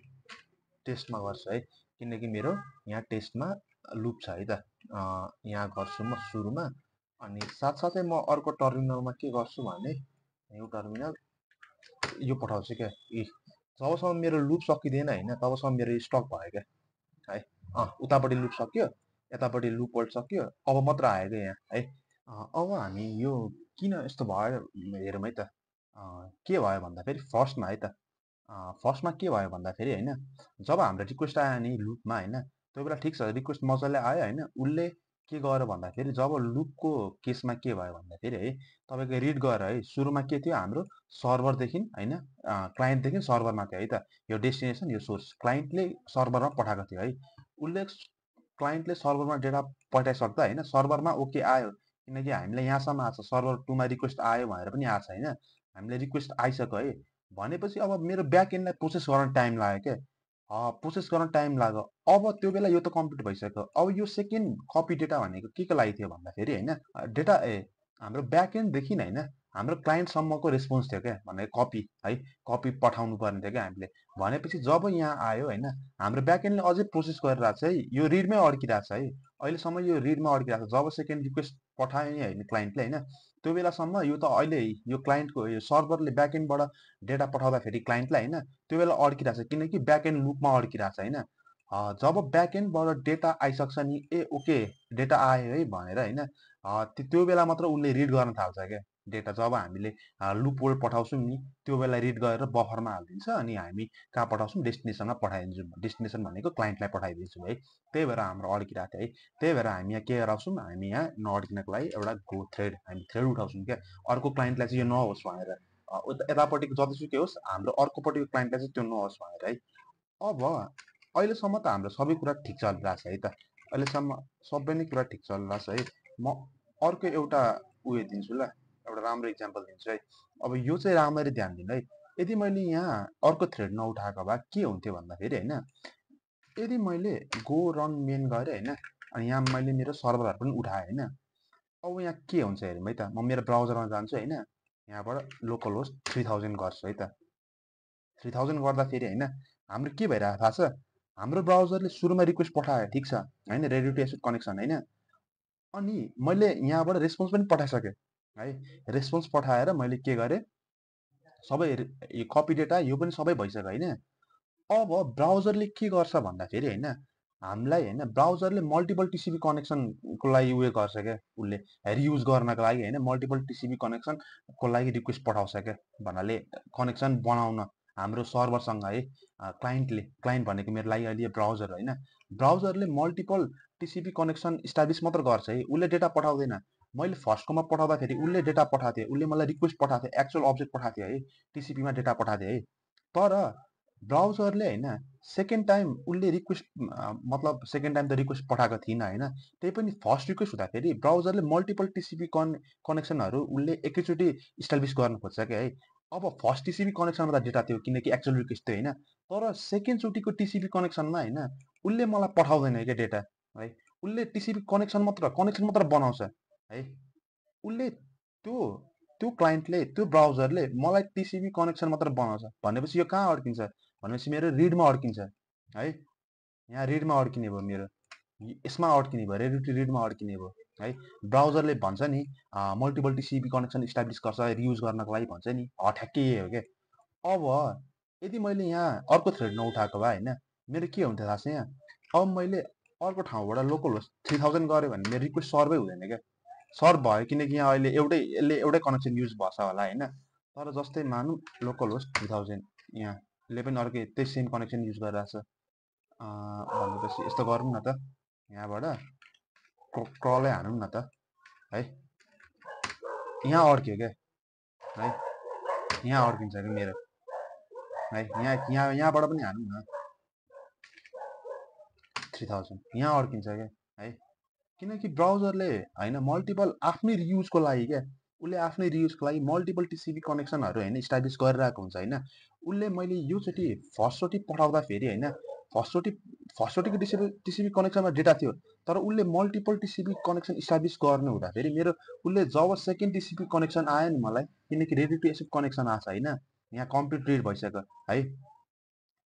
टेस्टमा गर्छु है किनकि मेरो यहाँ टेस्टमा लुप छ है त यहाँ गर्छु म सुरुमा अनि साथसाथै म अर्को टर्मिनलमा के गर्छु भने यो टर्मिनल यो पठाउँछु क्या जबसम्म मेरो लुप सकिँदैन होइन तबसम्म मेरो स्टक भयो क्या है उतापट्टि लुप सक्यो यतापट्टि लुप वर्ड सक्यो अब मात्र आयो क्या यहाँ है अब हामी यो किन यस्तो भयो हेरौँ है त के भयो भन्दाखेरि फर्स्टमा है त फर्स्टमा के भयो भन्दाखेरि होइन जब हाम्रो रिक्वेस्ट आयो नि लुपमा होइन त्यो बेला ठिक छ रिक्वेस्ट मजाले आयो होइन उसले के गर्यो भन्दाखेरि जब लुपको केसमा के भयो भन्दाखेरि है तपाईँको रिड गरेर है सुरुमा के थियो हाम्रो सर्भरदेखि होइन क्लाइन्टदेखि सर्भरमा थियो है त यो डेस्टिनेसन यो सोर्स क्लाइन्टले सर्भरमा पठाएको थियो है उसले क्लाइन्टले सर्भरमा डेटा पठाइसक्दा होइन सर्भरमा ओके आयो किनकि हामीलाई यहाँसम्म आएको छ सर्भर टूमा रिक्वेस्ट आयो भनेर पनि आएको छ होइन हामीले रिक्वेस्ट आइसक्यो है भनेपछि अब मेरो ब्याक एन्डलाई प्रोसेस गर्न टाइम लाग्यो क्या प्रोसेस गर्न टाइम लाग्यो अब त्यो बेला यो त कम्प्लिट भइसक्यो अब यो सेकेन्ड कपी डेटा भनेको के लागि थियो भन्दाखेरि होइन डेटा हाम्रो ब्याक एन्डदेखि होइन हाम्रो क्लाइन्टसम्मको रेस्पोन्स थियो क्या भनेको कपी है कपी पठाउनु पर्ने थियो क्या हामीले भनेपछि जब यहाँ आयो होइन हाम्रो ब्याक एन्डले अझै प्रोसेस गरिरहेको छ है यो रिडमै अड्किरहेको छ है अहिलेसम्म यो रिडमा अड्किरहेको छ जब सेकेन्ड रिक्वेस्ट पठायो नि होइन क्लाइन्टले होइन त्यो बेलासम्म यो त अहिले यो क्लाइन्टको यो सर्भरले ब्याक एन्डबाट डेटा पठाउँदाखेरि क्लाइन्टलाई होइन त्यो बेला अड्किरहेको छ किनकि ब्याक एन्ड लुपमा अड्किरहेको छ होइन जब ब्याक एन्डबाट डेटा आइसक्छ नि ए ओके डेटा आयो है भनेर होइन त्यो बेला मात्र उसले रिड गर्न थाल्छ क्या डेटा जब हामीले लुप वर्ड पठाउँछौँ नि त्यो बेला रिड गरेर बफरमा हालिदिन्छ अनि हामी कहाँ पठाउँछौँ डेस्टिनेसनमा पठाइदिन्छौँ डेस्टिनेसन भनेको क्लाइन्टलाई पठाइदिन्छौँ है त्यही भएर हाम्रो अड्किरहेको थियो है त्यही भएर हामी यहाँ के गराउँछौँ हामी यहाँ नअड्किनको लागि एउटा गो थ्रेड हामी थ्रेड उठाउँछौँ क्या अर्को क्लाइन्टलाई चाहिँ यो नहोस् भनेर यतापट्टिको जतिसुकै होस् हाम्रो अर्कोपट्टिको क्लाइन्टलाई चाहिँ त्यो नहोस् भनेर है अब अहिलेसम्म त हाम्रो सबै कुरा ठिक चलिरहेछ है त अहिलेसम्म सबै नै कुरा ठिक चलिरहेछ है म अर्को एउटा उयो दिन्छु ल एउटा राम्रो इक्जाम्पल दिन्छु है अब यो चाहिँ राम्ररी ध्यान दिनु है यदि मैले यहाँ अर्को थ्रेड नउठाएको भए के हुन्थ्यो भन्दाखेरि होइन यदि मैले गो रन मेन गरेँ होइन अनि यहाँ मैले मेरो सर्भरहरू पनि उठाएँ होइन अब यहाँ के हुन्छ हेरौँ है त म मेरो ब्राउजरमा जान्छु होइन यहाँबाट लोकल होस्ट 3000 गर्छु है त 3000 गर्दाखेरि होइन हाम्रो के भइरहेको थाहा छ हाम्रो ब्राउजरले सुरुमा रिक्वेस्ट पठायो ठिक छ होइन रेडी टु एक्सेप्ट कनेक्सन होइन अनि मैले यहाँबाट रेस्पोन्स पनि पठाइसकेँ है रेस्पोन्स पठाएर मैले के गरेँ सबै कपी डेटा यो पनि सबै भइसक्यो होइन अब ब्राउजरले के गर्छ भन्दाखेरि होइन हामीलाई होइन ब्राउजरले मल्टिपल टिसिपी कनेक्सनको लागि उयो गर्छ क्या उसले रियुज गर्नको लागि होइन मल्टिपल टिसिपी कनेक्सनको लागि रिक्वेस्ट पठाउँछ क्या भन्नाले कनेक्सन बनाउन हाम्रो सर्भरसँग है क्लाइन्ट भनेको मेरो लागि अहिले ब्राउजर होइन ब्राउजरले मल्टिपल टिसिपी कनेक्सन इस्टाब्लिस मात्र गर्छ है उसले डेटा पठाउँदैन मैले फर्स्टकोमा पठाउँदाखेरि उसले डेटा पठाएको थियो उसले मलाई रिक्वेस्ट पठाएको थियो एक्चुअल अब्जेक्ट पठाएको थियो है टिसिपीमा डेटा पठाएको थियो है तर ब्राउजरले होइन सेकेन्ड टाइम उसले रिक्वेस्ट मतलब सेकेन्ड टाइम त रिक्वेस्ट पठाएको थिइनँ होइन त्यही पनि फर्स्ट रिक्वेस्ट हुँदाखेरि ब्राउजरले मल्टिपल टिसिपी कनेक्सनहरू उसले एकैचोटि इस्टाब्लिस गर्न खोज्छ क्या है अब फर्स्ट टिसिपी कनेक्सनमा त डेटा थियो किनकि एक्चुअल रिक्वेस्ट थियो होइन तर सेकेन्डचोटिको टिसिपी कनेक्सनमा होइन उसले मलाई पठाउँदैन क्या डेटा है उसले टिसिपी कनेक्सन मात्र बनाउँछ है उसले त्यो त्यो क्लाइन्टले त्यो ब्राउजरले मलाई टिसिपी कनेक्सन मात्र बनाउँछ भनेपछि यो कहाँ अड्किन्छ भनेपछि मेरो रिडमा अड्किन्छ है यहाँ रिडमा अड्किने भयो मेरो यसमा अड्किने भयो रेडी टु रिडमा अड्किने भयो है ब्राउजरले भन्छ नि मल्टिपल टिसिपी कनेक्सन इस्टाब्लिस गर्छ रियुज गर्नको लागि भन्छ नि ठ्याक्कै यही हो क्या अब यदि मैले यहाँ अर्को थ्रेड नउठाएको भए होइन मेरो के हुन्थ्यो थाहा छ यहाँ अब मैले अर्को ठाउँबाट लोकल होस्ट 3000 गऱ्यो भने मेरो रिक्वेस्ट सर्भै हुँदैन क्या सर्भ भयो किनकि यहाँ अहिले एउटै कनेक्सन युज भएछ होला होइन। तर जस्तै मानौँ लोकल होस्ट 2000 यहाँले पनि अर्कै त्यही सेम कनेक्सन युज गरिरहेछ भनेपछि यस्तो गरौँ न त, यहाँबाट क्रलै हानौँ न त है। यहाँ अड्क्यो क्या है, यहाँ अड्किन्छ कि मेरो है, यहाँबाट पनि हानौँ न 3000 यहाँ अड्किन्छ क्या है। किनकि ब्राउजरले होइन मल्टिपल आफ्नै रियुजको लागि क्या, उसले आफ्नै रियुजको लागि मल्टिपल टिसिपी कनेक्सनहरू होइन इस्टाब्लिस गरिरहेको हुन्छ होइन। उसले मैले योचोटि फर्स्टचोटि पठाउँदाखेरि होइन फर्स्टचोटिको टिसिपी कनेक्सनमा डेटा थियो, तर उसले मल्टिपल टिसिपी कनेक्सन इस्टाब्लिस गर्नु हुँदाखेरि मेरो उसले जब सेकेन्ड टिसिपी कनेक्सन आयो नि मलाई, किनकि रेडी टु एक्सेप्ट कनेक्सन आएको छ होइन, यहाँ कम्प्लिट रेड भइसक्यो है।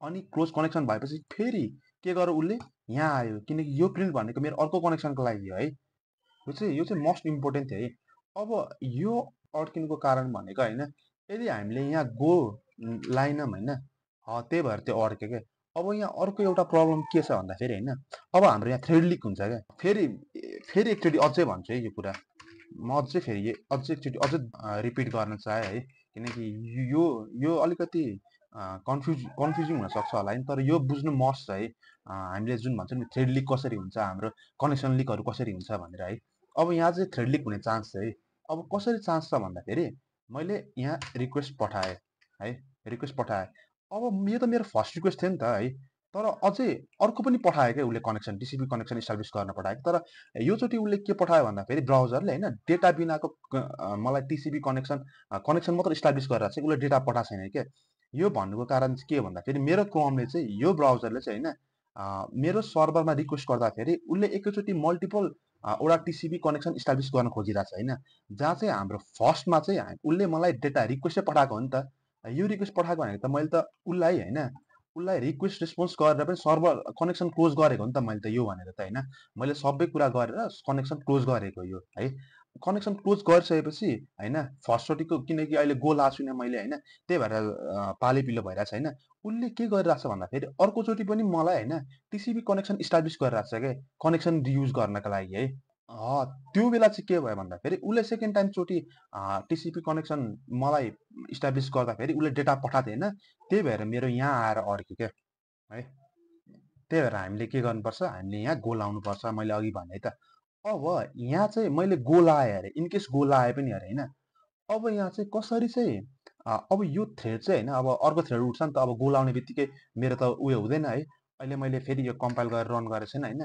अनि क्लोज कनेक्सन भएपछि फेरि के गर्यो उसले, यहाँ आयो किनकि यो प्रिन्ट भनेको मेरो अर्को कनेक्सनको लागि हो है। यो चाहिँ मोस्ट इम्पोर्टेन्ट थियो है। अब यो अड्किनुको कारण भनेको होइन, यदि हामीले यहाँ गो लाइनम होइन त्यही भएर त्यो अड्क्यो क्या। अब यहाँ अर्को एउटा प्रब्लम के छ भन्दाखेरि होइन, अब हाम्रो यहाँ थ्रेड लिक हुन्छ क्या। फेरि एकचोटि अझै भन्छु है यो कुरा, म अझै एकचोटि अझै रिपिट गर्न चाहेँ है, किनकि यो अलिकति कन्फ्युजिङ हुनसक्छ होला है, तर यो बुझ्नु मस्ट छ है। हामीले जुन भन्छौँ नि थ्रेड लिक कसरी हुन्छ, हाम्रो कनेक्सन लिकहरू कसरी हुन्छ भनेर है। अब यहाँ चाहिँ थ्रेड लिक हुने चान्स छ है। अब कसरी चान्स छ भन्दाखेरि मैले यहाँ रिक्वेस्ट पठाएँ है, रिक्वेस्ट पठाएँ। अब यो त मेरो फर्स्ट रिक्वेस्ट थियो नि त है, तर अझै अर्को पनि पठायो क्या उसले, कनेक्सन टिसिपी कनेक्सन इस्टाब्लिस गर्न पठाएको। तर योचोटि उसले के पठायो भन्दाखेरि ब्राउजरले होइन डेटा बिनाको मलाई टिसिपी कनेक्सन मात्र इस्टाब्लिस गरेर चाहिँ उसले डेटा पठाएको छैन क्या। यो भन्नुको कारण चाहिँ के हो भन्दाखेरि मेरो क्रोमले चाहिँ यो ब्राउजरले चाहिँ होइन मेरो सर्भरमा रिक्वेस्ट गर्दाखेरि उसले एकैचोटि मल्टिपल वटा टिसिपी कनेक्सन इस्टाब्लिस गर्न खोजिरहेको छ होइन, जहाँ चाहिँ हाम्रो फर्स्टमा चाहिँ उसले मलाई डेटा रिक्वेस्टै पठाएको हो नि त। यो रिक्वेस्ट पठाएको भनेको त मैले त उसलाई रिक्वेस्ट रेस्पोन्स गरेर पनि सर्भर कनेक्सन क्लोज गरेको हो नि त मैले त, यो भनेर त होइन, मैले सबै कुरा गरेर कनेक्सन क्लोज गरेको यो है। कनेक्सन क्लोज गरिसकेपछि होइन फर्स्टचोटिको किनकि अहिले गो लाएको छुइनँ मैले होइन, त्यही भएर पाले पिलो भइरहेको छ होइन। उसले के गरिरहेको छ भन्दाखेरि अर्कोचोटि पनि मलाई होइन टिसिपी कनेक्सन इस्टाब्लिस गरिरहेको छ क्या, कनेक्सन रियुज गर्नका लागि है। त्यो बेला चाहिँ के भयो भन्दाखेरि उसले सेकेन्ड टाइमचोटि टिसिपी कनेक्सन मलाई इस्टाब्लिस गर्दाखेरि उसले डेटा पठाएको थिएन, त्यही भएर मेरो यहाँ आएर अड्क्यो क्या है। त्यही भएर हामीले के गर्नुपर्छ, हामीले यहाँ गो लाउनुपर्छ, मैले अघि भने त। अब यहाँ चाहिँ मैले गो लाएँ अरे, इनकेस गो लाएँ पनि अरे होइन। अब यहाँ चाहिँ कसरी चाहिँ अब यो थ्रेड चाहिँ होइन, अब अर्को थ्रेड उठ्छ नि त, अब गो लाउने बित्तिकै मेरो त उयो हुँदैन है। अहिले मैले फेरि यो कम्पाइल गरेर रन गरेको छैन होइन,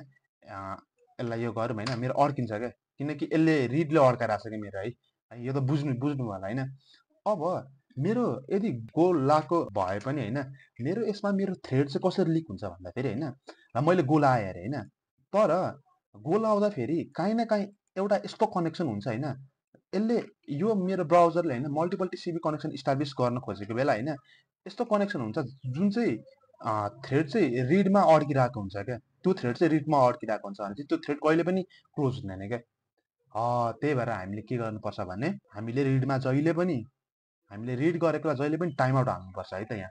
यसलाई यो गरौँ होइन, मेरो अड्किन्छ क्या, किनकि यसले रिडले अड्काइरहेको छ क्या मेरो है। यो त बुझ्नु भयो होला होइन। अब मेरो यदि गो लाएको भए पनि होइन, मेरो यसमा मेरो थ्रेड चाहिँ कसरी लिक हुन्छ भन्दाखेरि होइन, मैले गो लाएँ अरे होइन, तर गो लाउँदाखेरि काहीँ न काहीँ एउटा यस्तो कनेक्सन हुन्छ होइन, यसले यो मेरो ब्राउजरले होइन मल्टिपल टिसिपी कनेक्सन इस्टाब्लिस गर्न खोजेको बेला होइन यस्तो कनेक्सन हुन्छ जुन चाहिँ थ्रेड चाहिँ रिडमा अड्किरहेको हुन्छ क्या। त्यो थ्रेड चाहिँ रिडमा अड्किरहेको हुन्छ भने चाहिँ त्यो थ्रेड कहिले पनि क्लोज हुँदैन क्या। त्यही भएर हामीले के गर्नुपर्छ भने हामीले रिड गरेकोलाई जहिले पनि टाइम आउट हाल्नुपर्छ है त। यहाँ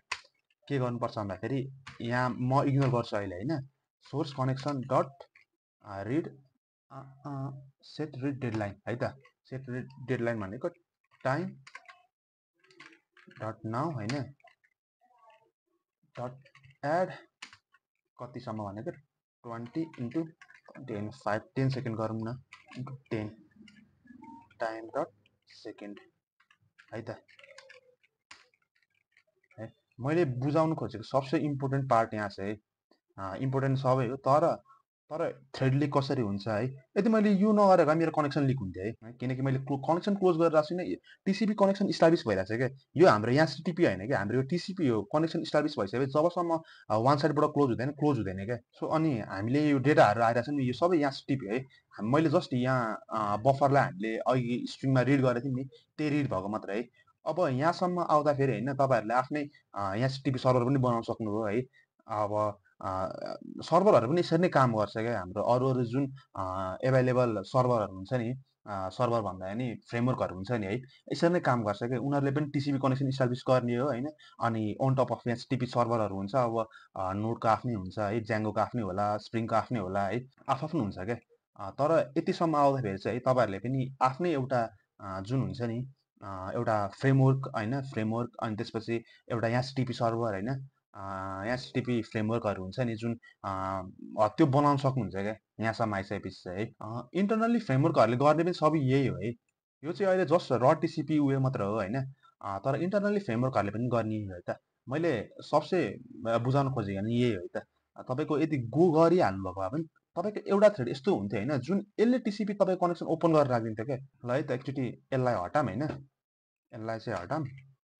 के गर्नुपर्छ भन्दाखेरि यहाँ म इग्नोर गर्छु अहिले होइन, source connection dot read set read deadline है त। सेट रिड डेडलाइन भनेको टाइम डट नाउ होइन, डट एड कतिसम्म भनेको 20 इन्टु 10 सेकेन्ड गरौँ न, इन्टु 10 टाइम डट सेकेन्ड है त है। मैले बुझाउनु खोजेको सबसे इम्पोर्टेन्ट पार्ट यहाँ छ है, इम्पोर्टेन्ट सबै हो, तर थ्रेड लिक कसरी हुन्छ है। यदि मैले यो नगरेर भए मेरो कनेक्सन लिक हुन्थ्यो है, किनकि मैले कनेक्सन क्लोज गरिरहेको छुइनँ, टिसिपी कनेक्सन इस्टाब्लिस भइरहेको छ क्या। यो हाम्रो यहाँ सिटिपी होइन क्या, हाम्रो यो टिसिपी हो। कनेक्सन इस्टाब्लिस भइसकेपछि जबसम्म वान साइडबाट क्लोज हुँदैन क्या। सो अनि हामीले यो डेटाहरू आइरहेको छ नि, यो सबै यहाँ सिटिपी है। मैले जस्ट यहाँ बफरलाई हामीले अघि स्ट्रिङमा रिड गरेको थियौँ नि, त्यही रिड भएको मात्र है। अब यहाँसम्म आउँदाखेरि होइन तपाईँहरूले आफ्नै यहाँ सिटिपी सर्भर पनि बनाउन सक्नुभयो है। अब सर्भरहरू पनि यसरी नै काम गर्छ क्या, हाम्रो अरू जुन एभाइलेबल सर्भरहरू हुन्छ नि, सर्भर भन्दा नि फ्रेमवर्कहरू हुन्छ नि है, यसरी नै काम गर्छ क्या। उनीहरूले पनि टिसिपी कनेक्सन इस्टाब्लिस गर्ने हो होइन, अनि अन टप अफ यहाँ टिपी सर्भरहरू हुन्छ। अब नोडको आफ्नै हुन्छ है, ज्याङ्गोको आफ्नै होला, स्प्रिङको आफ्नै होला है, आफ्नो हुन्छ क्या। तर यतिसम्म आउँदाखेरि चाहिँ है तपाईँहरूले पनि आफ्नै एउटा जुन हुन्छ नि एउटा फ्रेमवर्क होइन फ्रेमवर्क अनि त्यसपछि एउटा एचटिटिपी सर्भर होइन एचटिटिपी फ्रेमवर्कहरू हुन्छ नि जुन त्यो बनाउन सक्नुहुन्छ क्या यहाँसम्म आइसकेपछि चाहिँ है इन्टरनल्ली फ्रेमवर्कहरूले गर्ने पनि सबै यही हो है यो चाहिँ अहिले जस्ट र टिसिपी उयो मात्र हो होइन तर इन्टरनल्ली फ्रेमवर्कहरूले पनि गर्ने हो है त मैले सबसे बुझाउन खोजेको नि यही हो है त तपाईँको यदि गो गरिहाल्नु भएको भए पनि तपाईँको एउटा थ्रेड यस्तो हुन्थ्यो होइन जुन यसले टिसिपी तपाईँको कनेक्सन ओपन गरेर राखिदिन्थ्यो क्या ल है त एकचोटि यसलाई हटाम होइन यसलाई चाहिँ हटाम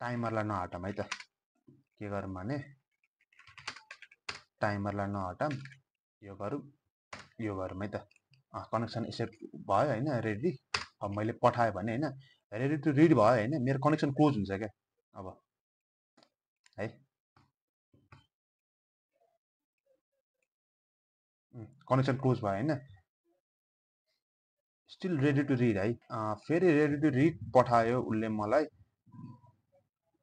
टाइमरलाई नहटाम है त के गरौँ भने टाइमरलाई नहटाम यो गरौँ है त कनेक्सन एक्सेप्ट भयो होइन रेडी अब मैले पठाएँ भने होइन रेडी टु रिड भयो होइन मेरो कनेक्सन क्लोज हुन्छ क्या अब है कनेक्सन क्लोज भयो होइन स्टिल रेडी टु रिड है फेरि रेडी टु रिड पठायो उसले मलाई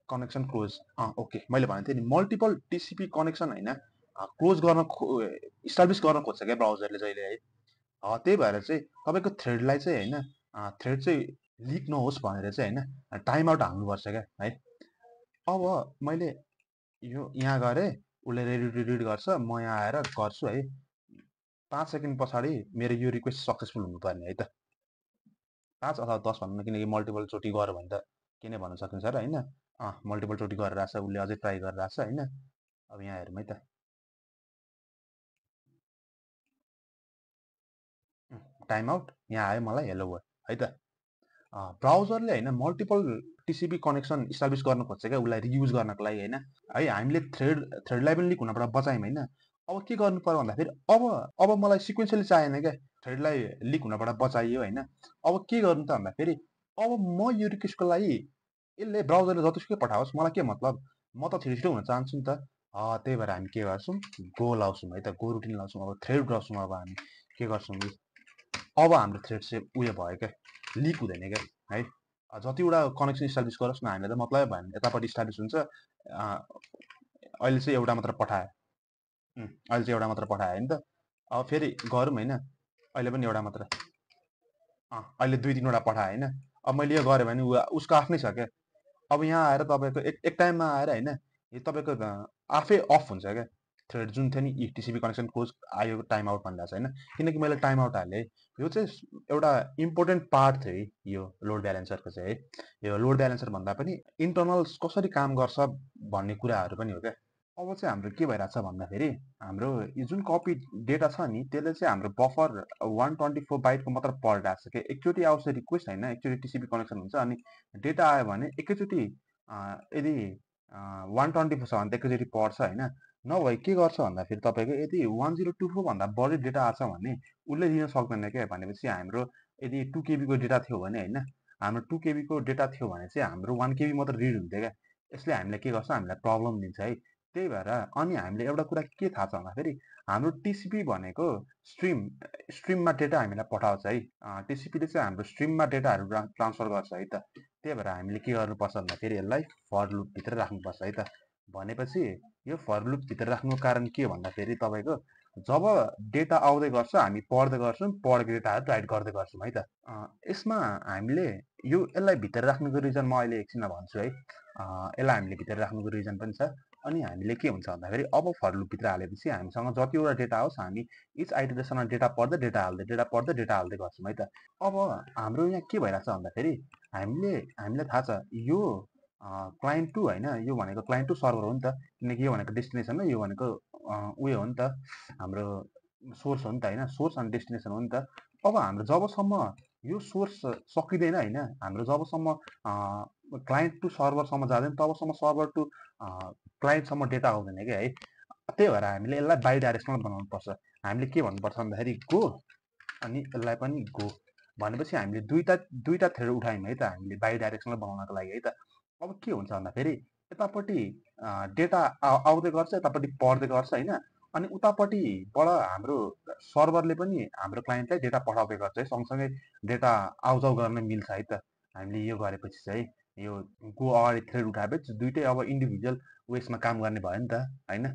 कनेक्सन क्लोज ओके मैले भनेको थिएँ नि मल्टिपल टिसिपी कनेक्सन होइन क्लोज गर्न इस्टाब्लिस गर्न खोज्छ क्या ब्राउजरले जहिले है त्यही भएर चाहिँ तपाईँको थ्रेडलाई चाहिँ होइन थ्रेड चाहिँ लिक नहोस् भनेर चाहिँ होइन टाइम आउट हाल्नुपर्छ क्या है अब मैले यो यहाँ गरेँ उसले रेडी टु रिड गर्छ म यहाँ आएर गर्छु है 5 सेकेन्ड पछाडि मेरो यो रिक्वेस्ट सक्सेसफुल हुनुपर्ने है त 5 अथवा 10 भन्नु किनकि मल्टिपल चोटि गऱ्यो भने त के नै भन्न सकिन्छ र होइन मल्टिपल चोटि गरेर आएको छ उसले अझै ट्राई गरेर आएको छ होइन अब यहाँ हेरौँ है त टाइम आउट यहाँ आयो मलाई हेलो वर्ड है त ब्राउजरले होइन मल्टिपल टिसिपी कनेक्सन इस्टाब्लिस गर्न खोज्छ क्या उसलाई रियुज गर्नको लागि होइन है हामीले थ्रेडलाई पनि लिक हुनबाट बचायौँ होइन अब के गर्नु पर्यो भन्दाखेरि अब मलाई सिक्वेन्सली चाहिएन क्या थ्रेडलाई लिक हुनबाट बचाइयो होइन अब के गर्नु त भन्दाखेरि अब म यो रिक्वेस्टको लागि यसले ब्राउजरले जतिसुकै पठाओस् मलाई के मतलब म त छिटो हुन चाहन्छु नि त त्यही भएर हामी के गर्छौँ गो लाउँछौँ है त गो रुटिन लाउँछौँ अब थ्रेड गर्छौँ अब हामी के गर्छौँ अब हाम्रो थ्रेड चाहिँ उयो भयो क्या लिक हुँदैन क्या है जतिवटा कनेक्सन इस्टाब्लिस गरोस् न हामीलाई त मतलब भएन यतापट्टि इस्टाब्लिस हुन्छ अहिले चाहिँ एउटा मात्र पठायो अहिले चाहिँ एउटा मात्र पठायो नि त अब फेरि गरौँ होइन अहिले पनि एउटा मात्र अहिले 2-3वटा पठायो होइन अब मैले यो गरेँ भने उसको आफ्नै छ क्या अब यहाँ आएर तपाईँको एक टाइममा आएर होइन यो तपाईँको आफै अफ हुन्छ क्या थ्रेड जुन थियो नि टिसिपी कनेक्सन क्लोज आयो टाइम आउट भन्दा चाहिँ होइन किनकि मैले टाइम आउट हालेँ यो चाहिँ एउटा इम्पोर्टेन्ट पार्ट थियो है यो लोड ब्यालेन्सरको चाहिँ है यो लोड ब्यालेन्सर भन्दा पनि इन्टरनल्स कसरी काम गर्छ भन्ने कुराहरू पनि हो क्या अब चाहिँ हाम्रो के भइरहेको छ भन्दाखेरि हाम्रो यो जुन कपी डेटा छ नि त्यसले चाहिँ हाम्रो बफर 124 बाइटको मात्र पढिरहेको छ कि एकचोटि आउँछ रिक्वेस्ट होइन एकचोटि टिसिपी कनेक्सन हुन्छ अनि डेटा आयो भने एकैचोटि यदि 124 छ भने त एकैचोटि पढ्छ होइन नभए के गर्छ भन्दाखेरि तपाईँको यदि 1024 भन्दा बढी डेटा आएको छ भने उसले लिन सक्दैन क्या भनेपछि हाम्रो यदि 2 केबीको डेटा थियो भने होइन हाम्रो 2 केबीको डेटा थियो भने चाहिँ हाम्रो 1 केबी मात्र रिड हुन्थ्यो क्या यसले हामीलाई के गर्छ हामीलाई प्रब्लम दिन्छ है त्यही भएर अनि हामीले एउटा कुरा के थाहा छ भन्दाखेरि हाम्रो टिसिपी भनेको स्ट्रिममा डेटा हामीलाई पठाउँछ है टिसिपीले चाहिँ हाम्रो स्ट्रिममा डेटाहरू ट्रान्सफर गर्छ है त त्यही भएर हामीले के गर्नुपर्छ भन्दाखेरि यसलाई फर लुपभित्र राख्नुपर्छ है त भनेपछि यो फर लुपभित्र राख्नुको कारण के भन्दाखेरि तपाईँको जब डेटा आउँदै गर्छ हामी पढ्दै गर्छौँ पढेको डेटाहरू राइट गर्दै गर्छौँ है त यसमा हामीले यसलाई भित्र राख्नुको रिजन म अहिले एकछिनमा भन्छु है यसलाई हामीले भित्र राख्नुको रिजन पनि छ अनि हामीले के हुन्छ भन्दाखेरि अब फर लुपभित्र हालेपछि हामीसँग जतिवटा डेटा आओस् हामी इच आइटरेसनमा डेटा पढ्दै डेटा हाल्दै गर्छौँ है त अब हाम्रो यहाँ के भइरहेछ भन्दाखेरि हामीलाई थाहा छ यो क्लाइन्ट टू होइन यो भनेको क्लाइन्ट टू सर्भर हो नि त किनकि यो भनेको डेस्टिनेसन हो यो भनेको उयो हो नि त हाम्रो सोर्स हो नि त होइन सोर्स अनि डेस्टिनेसन हो नि त अब हाम्रो जबसम्म यो सोर्स सकिँदैन होइन हाम्रो जबसम्म क्लाइन्ट टु सर्भरसम्म जाँदैन तबसम्म सर्भर टु क्लाइन्टसम्म डेटा आउँदैन क्या है त्यही भएर हामीले यसलाई बाई डाइरेक्सनल बनाउनु पर्छ हामीले के भन्नुपर्छ भन्दाखेरि गो अनि यसलाई पनि गो भनेपछि हामीले दुईटा थ्रेड उठायौँ है त हामीले बाई डाइरेक्सनल बनाउनको लागि है त अब के हुन्छ भन्दाखेरि यतापट्टि डेटा आउँदै गर्छ यतापट्टि पढ्दै गर्छ होइन अनि उतापट्टिबाट हाम्रो सर्भरले पनि हाम्रो क्लाइन्टलाई डेटा पठाउँदै गर्छ है सँगसँगै डेटा आउजाउ गर्न मिल्छ है त हामीले यो गरेपछि चाहिँ यो गो अगाडि थ्रेड उठाएपछि दुइटै अब इन्डिभिजुअल वेसमा काम गर्ने भयो नि त होइन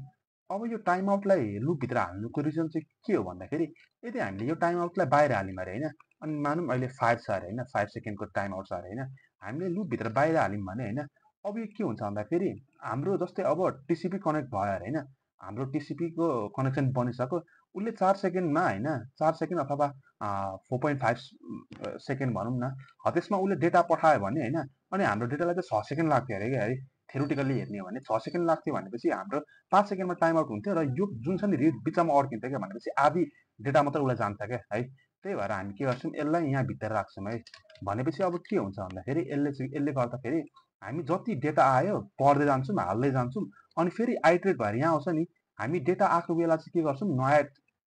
अब यो टाइम आउटलाई लुपभित्र हाल्नुको रिजन चाहिँ के हो भन्दाखेरि यदि हामीले यो टाइम आउटलाई बाहिर हाल्यौँ अरे होइन अनि मानौँ अहिले 5 छ अरे होइन 5 सेकेन्डको टाइम आउट छ अरे होइन हामीले लुपभित्र बाहिर हाल्यौँ भने होइन अब यो के हुन्छ भन्दाखेरि हाम्रो जस्तै अब टिसिपी कनेक्ट भयो अरे होइन हाम्रो टिसिपीको कनेक्सन बनिसक्यो उसले 4 सेकेन्डमा होइन 4 सेकेन्ड अथवा 4.5 सेकेन्ड भनौँ न त्यसमा उसले डेटा पठायो भने होइन अनि हाम्रो डेटालाई चाहिँ 6 सेकेन्ड लाग्थ्यो अरे क्या है थ्योरिटिकल्ली हेर्ने हो भने 6 सेकेन्ड लाग्थ्यो भनेपछि हाम्रो 5 सेकेन्डमा टाइम आउट हुन्थ्यो र यो जुन छ नि बिचमा अड्किन्थ्यो क्या भनेपछि आधी डेटा मात्रै उसलाई जान्छ क्या है त्यही भएर हामी के गर्छौँ यसलाई यहाँ भित्र राख्छौँ है भनेपछि अब के हुन्छ भन्दाखेरि यसले गर्दाखेरि हामी जति डेटा आयो पढ्दै जान्छौँ हाल्दै जान्छौँ अनि फेरि आइट्रेट भएर यहाँ आउँछ नि हामी डेटा आएको बेला चाहिँ के गर्छौँ नयाँ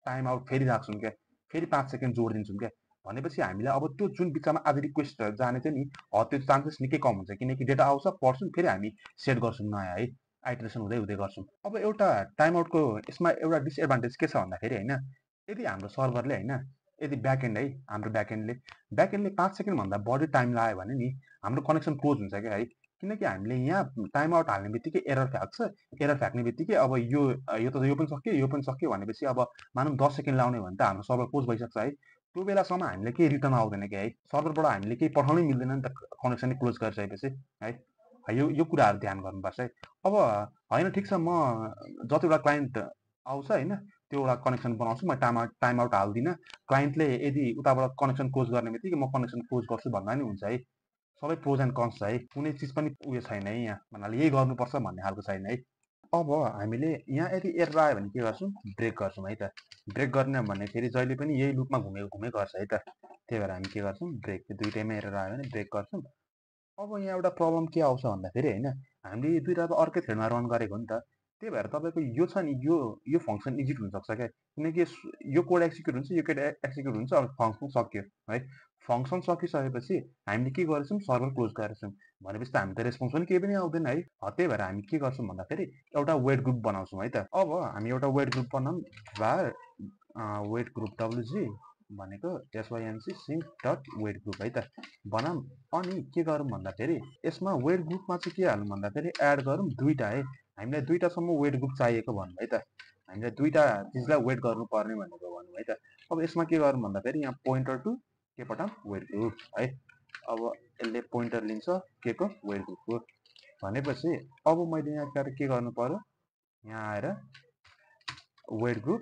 टाइम आउट फेरि राख्छौँ क्या फेरि 5 सेकेन्ड जोडिदिन्छौँ क्या भनेपछि हामीलाई अब त्यो जुन बिचमा आधी रिक्वेस्ट जाने थियो नि त्यो चान्सेस निकै कम हुन्छ किनकि डेटा आउँछ पढ्छौँ फेरि हामी सेट गर्छौँ नयाँ है आइट्रेसन हुँदै हुँदै गर्छौँ अब एउटा टाइम आउटको यसमा एउटा डिसएडभान्टेज के छ भन्दाखेरि होइन यदि हाम्रो सर्भरले होइन यदि ब्याकएन्ड है हाम्रो ब्याकएन्डले 5 सेकेन्डभन्दा बढी टाइम लाग्यो भने नि हाम्रो कनेक्सन क्लोज हुन्छ क्या है किनकि हामीले यहाँ टाइम आउट हाल्ने बित्तिकै एरर फ्याँक्छ एरर फ्याँक्ने बित्तिकै अब यो यो पनि सक्यो भनेपछि अब मानौँ 10 सेकेन्ड लाउने भने त हाम्रो सर्भर क्लोज भइसक्छ है त्यो बेलासम्म हामीले केही रिटर्न आउँदैन क्या है सर्भरबाट हामीले केही पठाउनै मिल्दैन नि त कनेक्सन क्लोज गरिसकेपछि है यो कुराहरू ध्यान गर्नुपर्छ है अब होइन ठिक छ म जतिवटा क्लाइन्ट आउँछ होइन त्यो एउटा कनेक्सन बनाउँछु म टाइम आउट हाल्दिनँ क्लाइन्टले यदि उताबाट कनेक्सन क्लोज गर्ने बित्तिकै म कनेक्सन क्लोज गर्छु भन्दा नि हुन्छ है सबै प्रोज एन्ड कन्स छ है कुनै चिज पनि उयो छैन है यहाँ भन्नाले यही गर्नुपर्छ भन्ने खालको छैन है अब हामीले यहाँ यदि एरर आयो भने के गर्छौँ ब्रेक गर्छौँ है त ब्रेक गर्ने भन्दाखेरि जहिले पनि यही लुपमा घुमे गर्छ है त त्यही भएर हामी के गर्छौँ ब्रेक दुइटैमा एरर आयो भने ब्रेक गर्छौँ अब यहाँ एउटा प्रब्लम के आउँछ भन्दाखेरि होइन हामीले दुइटा त अर्कै थ्रेडमा रन गरेको हो नि त त्यही भएर तपाईँको यो छ नि यो फङ्सन इजिट हुनसक्छ क्या किनकि यो कोड एक्जिक्युट हुन्छ यो कोड एक्जिक्युट हुन्छ अब फङ्सन सक्यो है फङ्सन सकिसकेपछि हामीले के गरेछौँ सर्भर क्लोज गरेछौँ भनेपछि त हामी त रेस्पोन्स पनि केही पनि आउँदैन है त्यही भएर हामी के गर्छौँ भन्दाखेरि एउटा वेट ग्रुप बनाउँछौँ है त अब हामी एउटा वेट ग्रुप बनाऊँ var वेट ग्रुप wg भनेको syNC sync dot wait group है त बनाऊँ अनि के गरौँ भन्दाखेरि यसमा वेट ग्रुपमा चाहिँ के हालौँ भन्दाखेरि एड गरौँ दुईवटा है हामीलाई दुईवटासम्म वेट ग्रुप चाहिएको भनौँ है त हामीलाई दुईवटा चिजलाई वेट गर्नुपर्ने भनेको भनौँ है त अब यसमा के गरौँ भन्दाखेरि यहाँ पोइन्टर टु के पठाऊँ वेट ग्रुप है अब यसले पोइन्टर लिन्छ के को वेट ग्रुपको भनेपछि अब मैले यहाँ गएर के गर्नु पर्यो यहाँ आएर wait group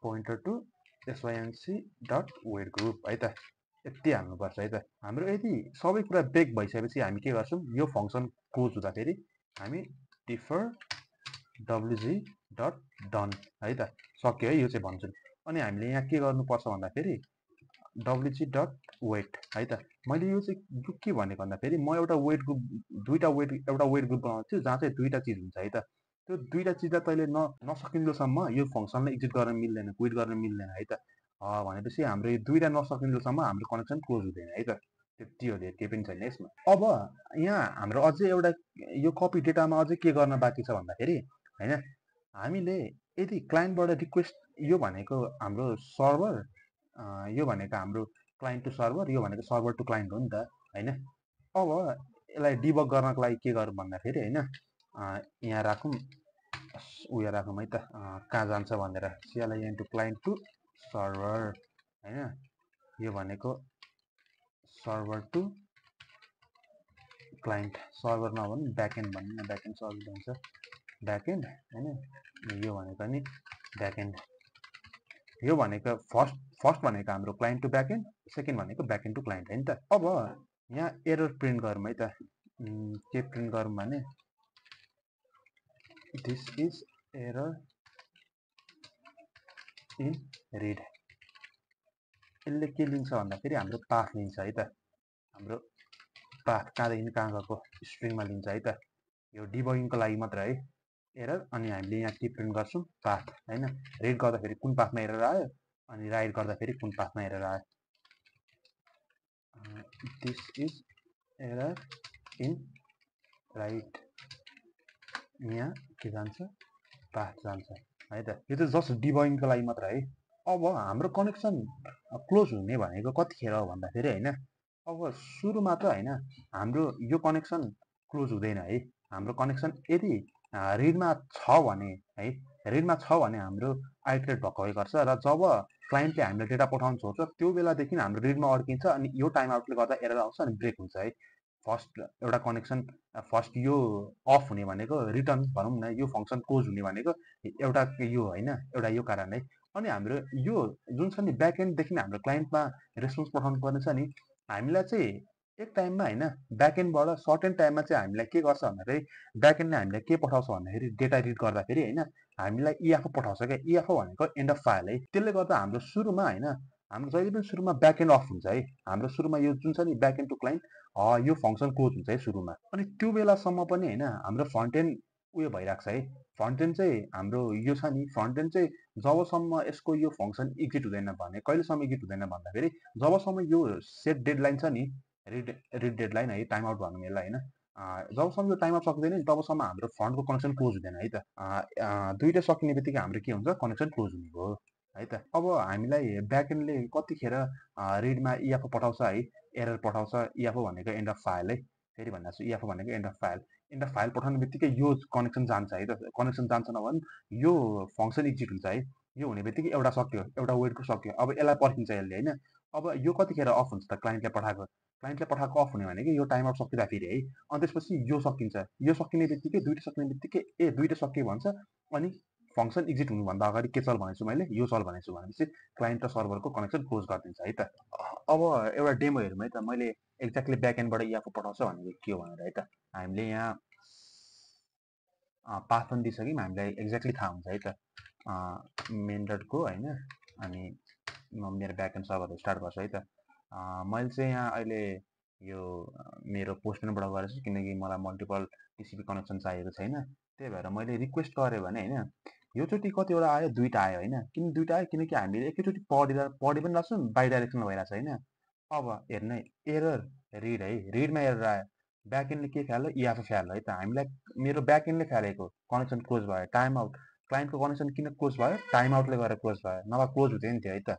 pointer to sync dot wait group है त यति हाल्नुपर्छ है त हाम्रो यदि सबै कुरा ब्रेक भइसकेपछि हामी के गर्छौँ यो फङ्सन क्लोज हुँदाखेरि हामी डिफर wg डट डन है त सक्यो है यो चाहिँ भन्छौँ अनि हामीले यहाँ के गर्नुपर्छ भन्दाखेरि wg डट वेट है त मैले यो चाहिँ के भनेको भन्दाखेरि म एउटा वेट ग्रुप एउटा वेट ग्रुप बनाउँछु जहाँ चाहिँ दुईवटा चिज हुन्छ है त त्यो दुईवटा चिजलाई तैँले नसकिन्जेलसम्म यो फङ्सनलाई एक्जिट गर्न मिल्दैन क्विट गर्न मिल्दैन है त भनेपछि हाम्रो यो दुईवटा नसकिन्जेलसम्म हाम्रो कनेक्सन क्लोज हुँदैन है त त्यति हो केही पनि छैन यसमा अब यहाँ हाम्रो अझै एउटा यो कपी डेटामा अझै के गर्न बाँकी छ भन्दाखेरि होइन हामीले यदि क्लाइन्टबाट रिक्वेस्ट यो भनेको हाम्रो सर्भर यो भनेको हाम्रो क्लाइन्ट टु सर्भर यो भनेको सर्भर टु क्लाइन्ट हो नि त होइन अब यसलाई डिबग गर्नको लागि के गरौँ भन्दाखेरि होइन यहाँ राखौँ उयो राखौँ है त कहाँ जान्छ भनेर CLIN to client to server होइन यो भनेको सर्भर टु क्लाइन्ट सर्भर नभनौँ ब्याकएन्ड भनौँ न ब्याकएन्ड सर्भर हुन्छ ब्याकएन्ड होइन यो भनेको नि ब्याकएन्ड यो भनेको फर्स्ट भनेको हाम्रो क्लाइन्ट टु ब्याकएन्ड सेकेन्ड भनेको ब्याकएन्ड टु क्लाइन्ट हो नि त अब यहाँ एरर प्रिन्ट गरौँ है त के प्रिन्ट गरौँ भने this is error in read यसले के लिन्छ भन्दाखेरि हाम्रो पाथ लिन्छ है त हाम्रो पाथ कहाँदेखि कहाँ गएको स्ट्रिङमा लिन्छ है त यो डिबगिङको लागि मात्र है एरर अनि हामीले यहाँ के प्रिन्ट गर्छौँ पाथ होइन रिड गर्दाखेरि कुन पाथमा एरर आयो अनि राइट गर्दाखेरि कुन पाथमा एरर आयो this is error in right यहाँ के जान्छ पाथ जान्छ है त यो चाहिँ जस्ट डिबगिङको लागि मात्र है अब हाम्रो कनेक्सन क्लोज हुने भनेको कतिखेर हो भन्दाखेरि होइन अब सुरुमा त होइन हाम्रो यो कनेक्सन क्लोज हुँदैन है हाम्रो कनेक्सन यदि रिडमा छ भने है रिडमा छ भने हाम्रो आइटरेट भएको गर्छ र जब क्लाइन्टले हामीलाई डेटा पठाउन छोड्छ त्यो बेलादेखि हाम्रो रिडमा अड्किन्छ अनि यो टाइम आउटले गर्दा एरर आउँछ अनि ब्रेक हुन्छ है फर्स्ट एउटा कनेक्सन फर्स्ट यो अफ हुने भनेको रिटर्न भनौँ न यो फङ्सन क्लोज हुने भनेको एउटा यो होइन एउटा यो कारण है अनि हाम्रो यो जुन छ नि ब्याकएन्डदेखि हाम्रो क्लाइन्टमा रेस्पोन्स पठाउनु पर्ने छ नि हामीलाई चाहिँ एक टाइममा होइन ब्याकएन्डबाट सर्टेन टाइममा चाहिँ हामीलाई के गर्छ भन्दाखेरि ब्याकएन्डले हामीलाई के पठाउँछ भन्दाखेरि डेटा रिड गर्दाखेरि होइन हामीलाई इएफओ पठाउँछ क्या इएफओ भनेको एन्ड अफ फाइल है त्यसले गर्दा हाम्रो सुरुमा होइन हाम्रो जहिले पनि सुरुमा ब्याकएन्ड अफ हुन्छ है हाम्रो सुरुमा यो जुन छ नि ब्याकएन्ड टु क्लाइन्ट यो फङ्सन क्लोज हुन्छ है सुरुमा अनि त्यो बेलासम्म पनि होइन हाम्रो फ्रन्ट एन्ड उयो भइरहेको छ है फ्रन्ट एन्ड चाहिँ हाम्रो यो छ नि फ्रन्ट एन्ड चाहिँ जबसम्म यसको यो फङ्सन एक्जिट हुँदैन भने कहिलेसम्म एक्जिट हुँदैन भन्दाखेरि जबसम्म यो सेट डेडलाइन छ नि रिड रिड डेडलाइन है टाइम आउट भनौँ यसलाई होइन जबसम्म यो टाइम आउट सक्दैन नि तबसम्म हाम्रो फ्रन्टको कनेक्सन क्लोज हुँदैन है त दुइटै सकिने बित्तिकै हाम्रो के हुन्छ कनेक्सन क्लोज हुने भयो है त अब हामीलाई ब्याकएन्डले कतिखेर रिडमा इएफओ पठाउँछ है एरर पठाउँछ इएफओ भनेको एन्ड अफ फाइल है फेरि भनिरहेको छु इएफओ भनेको एन्ड अफ फाइल पठाउने बित्तिकै यो कनेक्सन जान्छ है त कनेक्सन जान्छ नभए यो फङ्सन एक्जिट हुन्छ है यो हुने बित्तिकै एउटा सक्यो एउटा वेटको सक्यो अब यसलाई पर्खिन्छ यसले होइन अब यो कतिखेर अफ हुन्छ त क्लाइन्टले पठाएको अफ हुने भनेको यो टाइम आउट सकिँदा फेरि है अनि त्यसपछि यो सकिन्छ यो सकिने बित्तिकै दुइटा सकिने बित्तिकै दुइटा सकियो भन्छ अनि फङ्सन एक्जिट हुनुभन्दा अगाडि के चल भनेछु मैले यो चल भनेछु भनेपछि क्लाइन्ट र सर्भरको कनेक्सन क्लोज गरिदिन्छ है त अब एउटा डेमो हेरौँ है त मैले एक्ज्याक्टली ब्याकएन्डबाट इएफओ पठाउँछ भनेको के हो भनेर है त हामीले यहाँ पाथ पनि दिइसक्यौँ हामीलाई एक्ज्याक्टली थाहा हुन्छ है त मेन डटको होइन अनि म मेरो ब्याकएन्ड सर्भर स्टार्ट गर्छु है त मैले चाहिँ यहाँ अहिले यो मेरो पोस्टमेनबाट गरेको छु किनकि मलाई मल्टिपल टिसिपी कनेक्सन चाहिएको छैन त्यही भएर मैले रिक्वेस्ट गरेँ भने होइन योचोटि कतिवटा आयो दुईवटा आयो होइन किन दुईवटा आयो किनकि हामीले एकैचोटि पढि पनि रहेछौँ बाई डाइरेक्सनमा भइरहेको छ होइन अब हेर्नु एरर रिड है रिडमा एरर आयो ब्याकएन्डले के फ्याल्यो इएफओ फ्याल्यो है त हामीलाई मेरो ब्याकएन्डले फ्यालेको कनेक्सन क्लोज भयो टाइम आउट क्लाइन्टको कनेक्सन किन क्लोज भयो टाइम आउटले गरेर क्लोज भयो नभए क्लोज हुँदैन थियो है त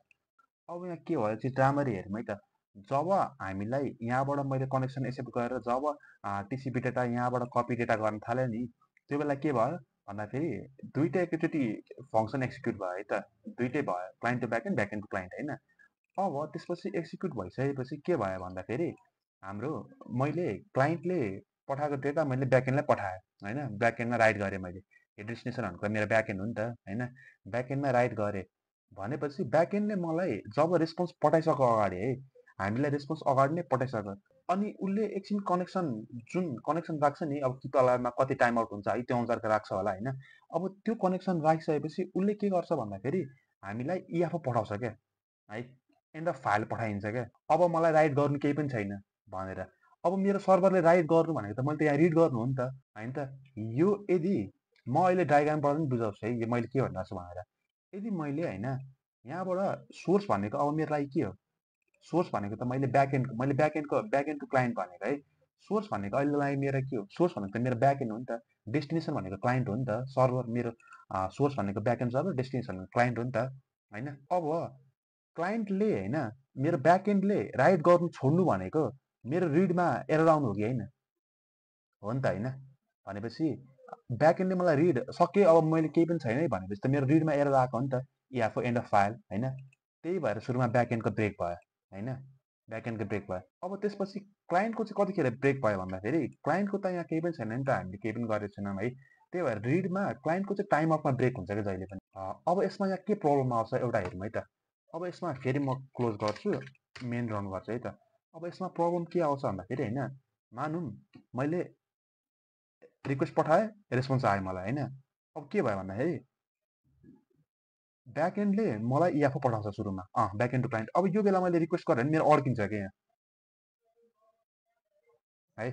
अब यहाँ के भयो चाहिँ राम्ररी हेरौँ है त जब हामीलाई यहाँबाट मैले कनेक्सन एक्सेप्ट गरेर जब टिसिपी डेटा यहाँबाट कपी डेटा गर्न थाल्यो नि त्यो बेला के भयो भन्दाखेरि दुइटै एकैचोटि फङ्सन एक्जिक्युट भयो है त दुइटै भयो client to back end to client होइन अब त्यसपछि एक्जिक्युट भइसकेपछि के भयो भन्दाखेरि हाम्रो मैले क्लाइन्टले पठाएको डेटा मैले ब्याकएन्डलाई पठाएँ होइन ब्याकएन्डमा राइट गरेँ मैले यो डेस्टिनेसन भनेको मेरो ब्याकएन्ड हो नि त होइन ब्याकएन्डमा राइट गरेँ भनेपछि ब्याकएन्डले मलाई जब रेस्पोन्स पठाइसक्यो अगाडि है हामीलाई रेस्पोन्स अगाडि नै पठाइसक्यो अनि उसले एकछिन कनेक्सन जुन कनेक्सन राख्छ नि अब कि तलमा कति टाइम आउट हुन्छ है त्यो अनुसारको राख्छ होला होइन अब त्यो कनेक्सन राखिसकेपछि उसले के गर्छ भन्दाखेरि हामीलाई इएफओ पठाउँछ क्या है एन्ड अफ फाइल पठाइन्छ क्या अब मलाई राइट गर्नु केही पनि छैन भनेर अब मेरो सर्भरले राइट गर्नु भनेको त मैले त यहाँ रिड गर्नु हो नि त होइन त यो यदि म अहिले डायग्रामबाट पनि बुझाउँछु है यो मैले के भनिरहेको छु भनेर यदि मैले होइन यहाँबाट सोर्स भनेको अब मेरो लागि के हो सोर्स भनेको त मैले ब्याकएन्ड टु क्लाइन्ट भनेको है सोर्स भनेको अहिलेलाई मेरो के हो सोर्स भनेको त मेरो ब्याकएन्ड हो नि त डेस्टिनेसन भनेको क्लाइन्ट हो नि त सर्भर मेरो सोर्स भनेको ब्याकएन्ड सर्भर डेस्टिनेसन भनेको क्लाइन्ट हो नि त होइन अब क्लाइन्टले होइन मेरो ब्याकएन्डले राइट गर्नु छोड्नु भनेको मेरो रिडमा एरर आउनु हो कि होइन हो नि त होइन भनेपछि ब्याकएन्डले मलाई रिड सक्यो अब मैले केही पनि छैन है भनेपछि त मेरो रिडमा एरर आएको हो नि त इएफओ एन्ड अफ फाइल होइन त्यही भएर सुरुमा ब्याकएन्डको ब्रेक भयो होइन ब्याकएन्डको ब्रेक भयो अब त्यसपछि क्लाइन्टको चाहिँ कतिखेर ब्रेक भयो भन्दाखेरि क्लाइन्टको त यहाँ केही पनि छैन नि त हामीले केही पनि गरेको छैनौँ है त्यही भएर रिडमा क्लाइन्टको चाहिँ टाइम अफमा ब्रेक हुन्छ क्या जहिले पनि अब यसमा यहाँ के प्रब्लम आउँछ एउटा हेरौँ है त अब यसमा फेरि म क्लोज गर्छु मेन रन गर्छु है त अब यसमा प्रब्लम के आउँछ भन्दाखेरि होइन मानौँ मैले रिक्वेस्ट पठाएँ रेस्पोन्स आयो मलाई होइन अब के भयो भन्दाखेरि ब्याकएन्डले मलाई इएफओ पठाउँछ सुरुमा ब्याकएन्ड टु क्लाइन्ट अब यो बेला मैले रिक्वेस्ट गरेँ भने मेरो अड्किन्छ क्या यहाँ है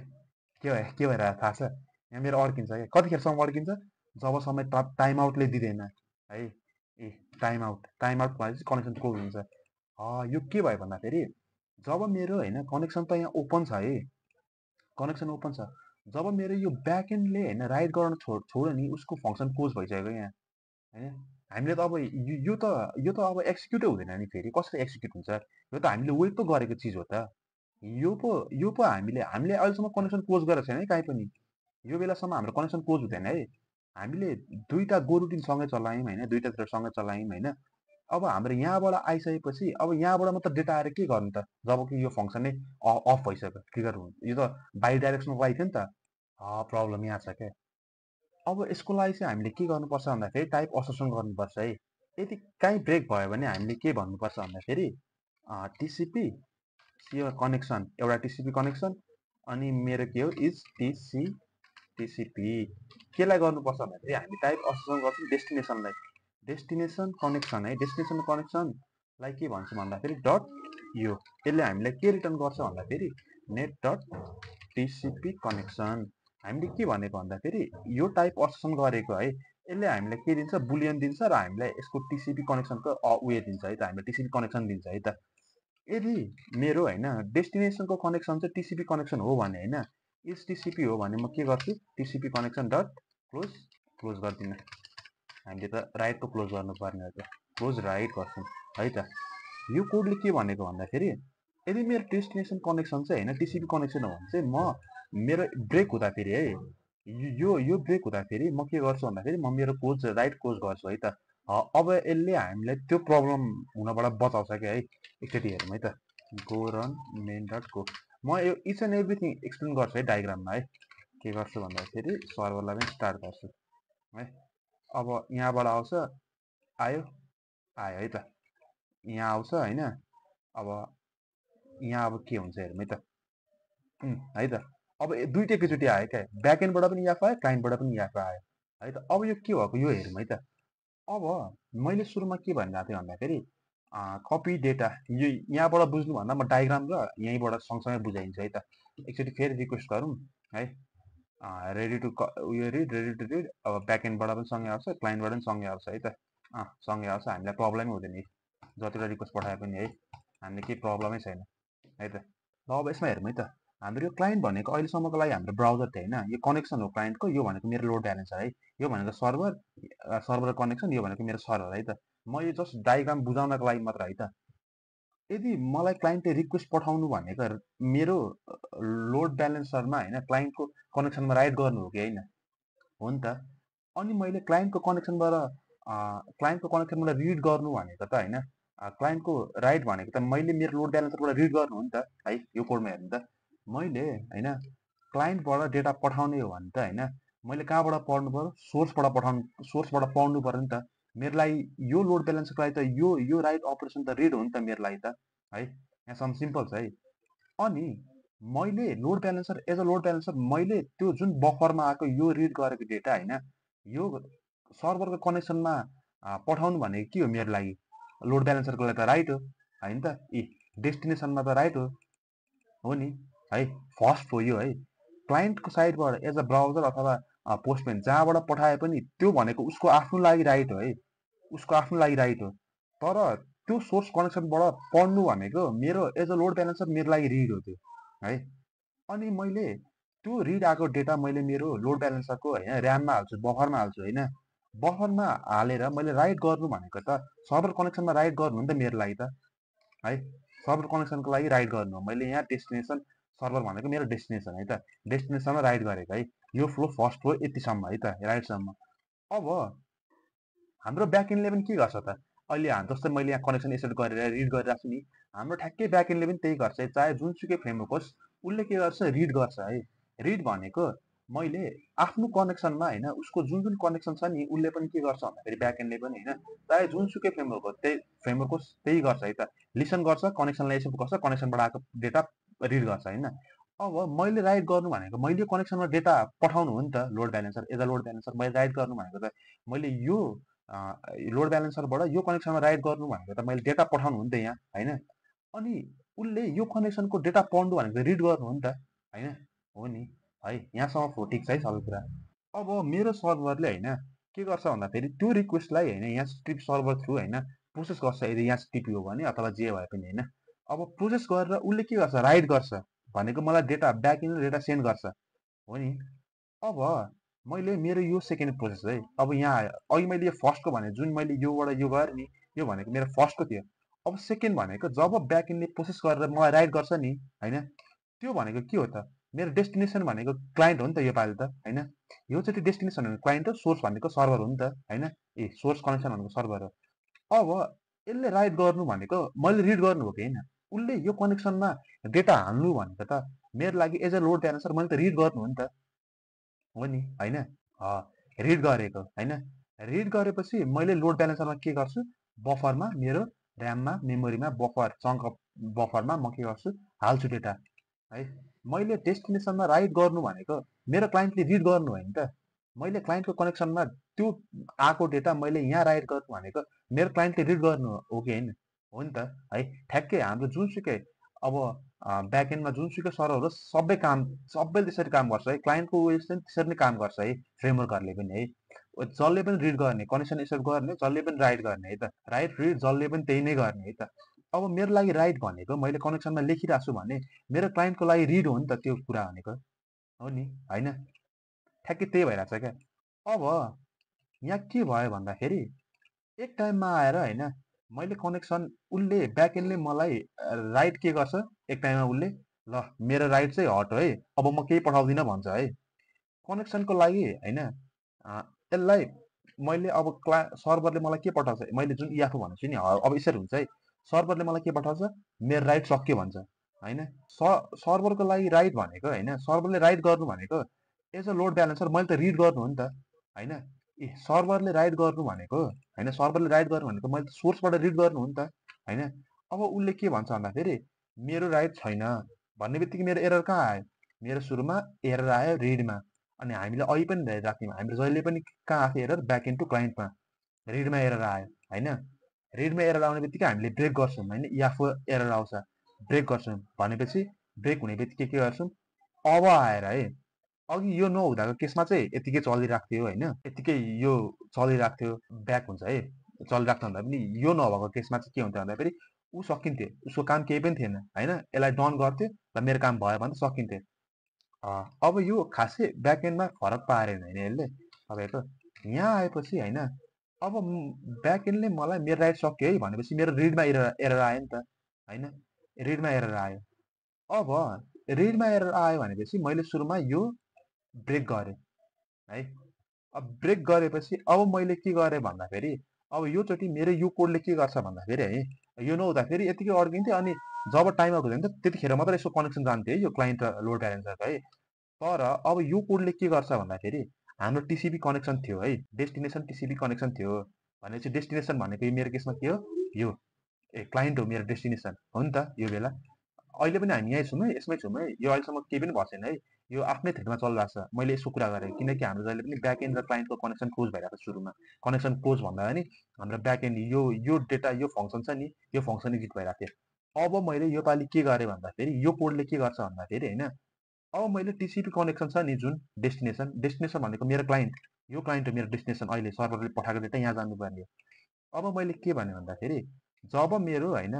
के भएर थाहा छ यहाँ मेरो अड्किन्छ क्या कतिखेरसम्म अड्किन्छ जबसम्म टाइम आउटले दिँदैन है ए टाइम आउट भनेपछि कनेक्सन क्लोज हुन्छ यो के भयो भन्दाखेरि जब मेरो होइन कनेक्सन त यहाँ ओपन छ है कनेक्सन ओपन छ जब मेरो यो ब्याकएन्डले होइन राइट गर्न छोड्यो नि उसको फङ्सन क्लोज भइसक्यो यहाँ होइन हामीले त अब यो त अब एक्जिक्युटै हुँदैन नि फेरि कसरी एक्जिक्युट हुन्छ यो त हामीले वेट पो गरेको चिज हो त यो पो हामीले अहिलेसम्म कनेक्सन क्लोज गरेको छैन है काहीँ पनि यो बेलासम्म हाम्रो कनेक्सन क्लोज हुँदैन है हामीले दुईटा गो रुटिन सँगै चलायौँ होइन, दुईटा थ्रेड सँगै चलायौँ होइन। अब हाम्रो यहाँबाट आइसकेपछि अब यहाँबाट मात्र डेटा आएर के गर्नु त, जबकि यो फङ्सन नै अफ भइसक्यो, ट्रिगर हुनु, यो त बाइ डाइरेक्सनको लागि थियो नि त। प्रब्लम यहाँ छ क्या। अब यसको लागि चाहिँ हामीले के गर्नुपर्छ भन्दाखेरि टाइप असोसिएसन गर्नुपर्छ है। यदि काहीँ ब्रेक भयो भने हामीले के भन्नुपर्छ भन्दाखेरि टिसिपी कनेक्सन, एउटा टिसिपी कनेक्सन, अनि मेरो के हो इज टिसिपी। केलाई गर्नुपर्छ भन्दाखेरि हामी टाइप असोसिएसन गर्छौँ डेस्टिनेसनलाई, डेस्टिनेसन कनेक्सन है। डेस्टिनेसन कनेक्सनलाई के भन्छौँ भन्दाखेरि डट यो, यसले हामीलाई के रिटर्न गर्छ भन्दाखेरि नेट डट टिसिपी कनेक्सन। हामीले के भनेको भन्दाखेरि यो टाइप असोसिएसन गरेको है, यसले हामीलाई के दिन्छ, बुलियन दिन्छ र हामीलाई यसको टिसिपी कनेक्सनको उयो दिन्छ है त, हामीलाई टिसिपी कनेक्सन दिन्छ है त। यदि मेरो होइन डेस्टिनेसनको कनेक्सन चाहिँ टिसिपी कनेक्सन हो भने होइन, इज टिसिपी हो भने म के गर्छु, टिसिपी कनेक्सन डट क्लोज गर्दिनँ। हामीले त राइटको क्लोज गर्नुपर्ने हो, त क्लोज राइट गर्छौँ है त। यो कोडले के भनेको भन्दाखेरि यदि मेरो डेस्टिनेसन कनेक्सन चाहिँ होइन टिसिपी कनेक्सन हो भने चाहिँ म मेरो ब्रेक हुँदाखेरि है, यो ब्रेक हुँदाखेरि म के गर्छु भन्दाखेरि म मेरो कोड राइट क्लोज गर्छु है त। अब यसले हामीलाई त्यो प्रब्लम हुनबाट बचाउँछ क्या है। एकचोटि हेरौँ है त, go run main dot go. म यो इच एन्ड एभ्रिथिङ एक्सप्लेन गर्छु है डायग्राममा है। के गर्छु भन्दाखेरि सर्भरलाई पनि स्टार्ट गर्छु है। अब यहाँबाट आउँछ, आयो है त, यहाँ आउँछ होइन। अब यहाँ अब के हुन्छ हेरौँ है त, है त। अब दुइटै एकैचोटि आयो क्या, ब्याकएन्डबाट पनि याफ आयो, क्लाइन्टबाट पनि याफ आयो है त। अब यो के भएको यो हेरौँ है त। अब मैले सुरुमा के भनिरहेको थिएँ भन्दाखेरि कपी डेटा, यो यहाँबाट बुझ्नुभन्दा म डायग्राम र यहीँबाट सँगसँगै बुझाइदिन्छु है त। एकचोटि फेरि रिक्वेस्ट गरौँ है। रेडी टु उयो रिड, रेडी टु रिड। अब ब्याकएन्डबाट पनि सँगै आउँछ, क्लाइन्टबाट पनि सँगै आउँछ है त। सँगै आउँछ, हामीलाई प्रब्लमै हुँदैन है, जतिवटा रिक्वेस्ट पठाए पनि है, हामीले केही प्रब्लमै छैन है त। ल अब यसमा हेरौँ है त। हाम्रो यो क्लाइन्ट भनेको अहिलेसम्मको लागि हाम्रो ब्राउजर थियो होइन, यो कनेक्सन हो क्लाइन्टको, यो भनेको मेरो लोड ब्यालेन्सर है, यो भनेको सर्भर कनेक्सन, यो भनेको मेरो सर्भर है त। म यो जस्ट डायग्राम बुझाउनको लागि मात्र है त। यदि मलाई क्लाइन्टले रिक्वेस्ट पठाउनु भनेको मेरो लोड ब्यालेन्सरमा होइन क्लाइन्टको कनेक्सनमा राइट गर्नु हो कि होइन, हो नि त। अनि मैले क्लाइन्टको कनेक्सनबाट रिड गर्नु भनेको त होइन, क्लाइन्टको राइट भनेको त मैले मेरो लोड ब्यालेन्सरबाट रिड गर्नु हो नि त है। यो कोडमा हेर्नु त, मैले होइन क्लाइन्टबाट डेटा पठाउने हो भने त होइन, मैले कहाँबाट पढ्नु पऱ्यो, सोर्सबाट पढ्नु पऱ्यो नि त। मेरो लागि यो लोड ब्यालेन्सरको लागि त यो राइट अपरेसन त रिड हो नि त मेरो लागि त है। यहाँसम्म सिम्पल छ है। अनि मैले लोड ब्यालेन्सर एज अ लोड ब्यालेन्सर मैले त्यो जुन बफरमा आएको यो रिड गरेको डेटा होइन, यो सर्भरको कनेक्सनमा पठाउनु भनेको के हो मेरो लागि, लोड ब्यालेन्सरको लागि त राइट हो होइन त। डेस्टिनेसनमा त राइट हो नि है। फर्स्ट हो यो है, क्लाइन्टको साइडबाट एज अ ब्राउजर अथवा पोस्टम्यान जहाँबाट पठाए पनि त्यो भनेको उसको आफ्नो लागि राइट हो है, उसको आफ्नो लागि राइट हो। तर त्यो सोर्स कनेक्सनबाट पढ्नु भनेको मेरो एज अ लोड ब्यालेन्सर मेरो लागि रिड हो त्यो है। अनि मैले त्यो रिड आएको डेटा मैले मेरो लोड ब्यालेन्सरको होइन ऱ्याममा हाल्छु, बफरमा हाल्छु होइन। बफरमा हालेर मैले राइट गर्नु भनेको त सर्भर कनेक्सनमा राइट गर्नु हो नि त मेरो लागि त है। सर्भर कनेक्सनको लागि राइट गर्नु हो। मैले यहाँ डेस्टिनेसन सर्भर भनेको मेरो डेस्टिनेसन है त, डेस्टिनेसनमा राइट गरेको है। यो फ्लो फर्स्ट हो यतिसम्म है त, राइटसम्म। अब हाम्रो ब्याकएन्डले पनि के गर्छ त, अहिले जस्तै मैले यहाँ कनेक्सन एसेट गरेर रिड गरिरहेको छु नि, हाम्रो ठ्याक्कै ब्याकएन्डले पनि त्यही गर्छ है। चाहे जुनसुकै फ्रेमवर्क होस्, उसले के गर्छ, रिड गर्छ है। रिड भनेको मैले आफ्नो कनेक्सनमा होइन, उसको जुन जुन कनेक्सन छ नि उसले पनि के गर्छ भन्दाखेरि ब्याकएन्डले पनि होइन, चाहे जुनसुकै फ्रेमवर्क होस् त्यही गर्छ है त। लिसन गर्छ, कनेक्सनलाई एक्सेप्ट गर्छ, कनेक्सनबाट आएको डेटा रिड गर्छ होइन। अब मैले राइट गर्नु भनेको मैले कनेक्सनमा डेटा पठाउनु हो नि त, लोड ब्यालेन्सर एज अ लोड ब्यालेन्सर मैले राइट गर्नु भनेको त मैले यो लोड ब्यालेन्सरबाट यो कनेक्सनमा राइट गर्नु भनेको त मैले डेटा पठाउनु हो नि त यहाँ होइन। अनि उसले यो कनेक्सनको डेटा पढ्नु भनेको त रिड गर्नु हो नि त होइन, हो नि है। यहाँसम्म ठिक छ है सबै कुरा। अब मेरो सर्भरले होइन के गर्छ भन्दाखेरि त्यो रिक्वेस्टलाई होइन यहाँ स्ट्रिप सर्भर थ्रु होइन प्रोसेस गर्छ, यदि यहाँ टिपी हो भने अथवा जे भए पनि होइन। अब प्रोसेस गरेर उसले के गर्छ, राइट गर्छ भनेको मलाई डेटा ब्याकएन्ड डेटा सेन्ड गर्छ, हो नि। अब मैले मेरो यो सेकेन्ड प्रोसेस है। अब यहाँ आयो, अघि मैले यो फर्स्टको भने जुन मैले योबाट यो गरेँ नि, यो भनेको मेरो फर्स्टको थियो। अब सेकेन्ड भनेको जब ब्याकएन्डले प्रोसेस गरेर मलाई राइट गर्छ नि होइन, त्यो भनेको के हो त, मेरो डेस्टिनेसन भनेको क्लाइन्ट हो नि त योपालि त होइन। योचोटि डेस्टिनेसन भनेको क्लाइन्ट हो, सोर्स भनेको सर्भर हो नि त होइन। सोर्स कनेक्सन भनेको सर्भर हो। अब यसले राइट गर्नु भनेको मैले रिड गर्नु हो कि होइन, उसले यो कनेक्सनमा डेटा हाल्नु भनेको त मेरो लागि एज अ लोड ब्यालेन्सर मैले त रिड गर्नु हो नि त, हो नि होइन। रिड गरेको होइन, रिड गरेपछि मैले लोड ब्यालेन्सरमा के गर्छु, बफरमा मेरो ऱ्याममा मेमोरीमा बफर चङ्क अफ बफरमा म के गर्छु, हाल्छु डेटा है। मैले डेस्टिनेसनमा राइट गर्नु भनेको मेरो क्लाइन्टले रिड गर्नु होइन त। मैले क्लाइन्टको कनेक्सनमा त्यो आएको डेटा मैले यहाँ राइट गर्नु भनेको मेरो क्लाइन्टले रिड गर्नु हो कि होइन, हो नि त है। ठ्याक्कै हाम्रो जुनसुकै अब ब्याकएन्डमा जुनसुकै सर्भर होस् सबैले त्यसरी काम गर्छ है। क्लाइन्टको उयस चाहिँ त्यसरी नै काम गर्छ है, फ्रेमवर्कहरूले पनि है। जसले पनि रिड गर्ने कनेक्सन एक्सेप्ट गर्ने, जसले पनि राइट गर्ने है त, राइट रिड जसले पनि त्यही नै गर्ने है त। अब मेरो लागि राइट भनेको मैले कनेक्सनमा लेखिरहेको छु भने मेरो क्लाइन्टको लागि रिड हो नि त त्यो कुरा भनेको, हो नि होइन। ठ्याक्कै त्यही भइरहेको छ क्या। अब यहाँ के भयो भन्दाखेरि एक टाइममा आएर होइन मैले कनेक्सन उसले ब्याकएन्डले मलाई राइट के गर्छ, एक टाइममा उसले ल मेरो राइट चाहिँ हट है, अब म केही पठाउँदिनँ भन्छ है कनेक्सनको लागि होइन। यसलाई मैले अब सर्भरले मलाई के पठाउँछ, मैले जुन इआफओ भनेको छु नि, अब यसरी हुन्छ है। सर्भरले मलाई के पठाउँछ, मेरो राइट सक्यो भन्छ होइन। सर्भरको लागि राइट भनेको होइन, सर्भरले राइट गर्नु भनेको एज अ लोड ब्यालेन्सर मैले त रिड गर्नु हो नि त होइन। सर्भरले राइट गर्नु भनेको होइन, सर्भरले राइट गर्नु भनेको मैले त सोर्सबाट रिड गर्नु हो नि त होइन। अब उसले के भन्छ भन्दाखेरि मेरो राइट छैन भन्ने बित्तिकै मेरो एरर कहाँ आयो, मेरो सुरुमा एरर आयो रिडमा। अनि हामीले अहिले पनि राख्यौँ, हाम्रो जहिले पनि कहाँ आएको एरर, ब्याक एन्ड टु क्लाइन्टमा रिडमा एरर आयो होइन। रिडमा एरर आउने बित्तिकै हामीले ब्रेक गर्छौँ होइन, याफो एरर आउँछ ब्रेक गर्छौँ भनेपछि ब्रेक हुने बित्तिकै के गर्छौँ, अब आएर है अघि यो नहुँदाको केसमा चाहिँ यतिकै चलिरहेको थियो होइन, यतिकै यो चलिरहेको थियो ब्याक हुन्छ है, चलिरहेको थियो भन्दा पनि यो नभएको केसमा चाहिँ के हुन्थ्यो भन्दाखेरि ऊ सकिन्थ्यो, उसको काम केही पनि थिएन होइन। यसलाई डन गर्थ्यो र मेरो काम भयो भने सकिन्थ्यो। अब यो खासै ब्याकएन्डमा फरक पारेन होइन यसले तपाईँको। यहाँ आएपछि होइन अब ब्याकएन्डले मलाई मेरो राइट सक्यो है भनेपछि मेरो रिडमा एरर आयो नि त होइन, रिडमा एरर आयो। अब रिडमा एरर आयो भनेपछि मैले सुरुमा यो ब्रेक गरेँ है। अब ब्रेक गरेपछि अब मैले के गरेँ भन्दाखेरि अब योचोटि मेरो यो कोडले के गर्छ भन्दाखेरि है, यो नहुँदाखेरि यतिकै अड्किन्थ्यो। अनि जब टाइम आएको थियो नि त त्यतिखेर मात्रै यसो कनेक्सन जान्थ्यो है यो क्लाइन्ट र लोड ब्यालेन्सरको है। तर अब यो कोडले के गर्छ भन्दाखेरि हाम्रो टिसिपी कनेक्सन थियो है, डेस्टिनेसन टिसिपी कनेक्सन थियो भनेपछि डेस्टिनेसन भनेको यो मेरो केसमा के हो, यो क्लाइन्ट हो मेरो डेस्टिनेसन हो नि त। यो बेला अहिले पनि हामी यहीँ छौँ है, यसमै छौँ है, यो अहिलेसम्म केही पनि भएको छैन है, यो आफ्नै थ्रेडमा चलिरहेको छ। मैले यसो कुरा गरेँ किनकि हाम्रो जहिले पनि ब्याक एन्ड र क्लाइन्टको कनेक्सन क्लोज भइरहेको छ सुरुमा। कनेक्सन क्लोज भन्दा पनि हाम्रो ब्याक एन्ड यो डेटा यो फङ्सन छ नि, यो फङ्सन एडिट भइरहेको थियो। अब मैले योपालि के गरेँ भन्दाखेरि यो कोडले के गर्छ भन्दाखेरि होइन, अब मैले टिसिपी कनेक्सन छ नि जुन डेस्टिनेसन, डेस्टिनेसन भनेको मेरो क्लाइन्ट, यो क्लाइन्ट हो मेरो डेस्टिनेसन, अहिले सर्भरले पठाएको डेटा यहाँ जानुपर्ने हो। अब मैले के भने भन्दाखेरि जब मेरो होइन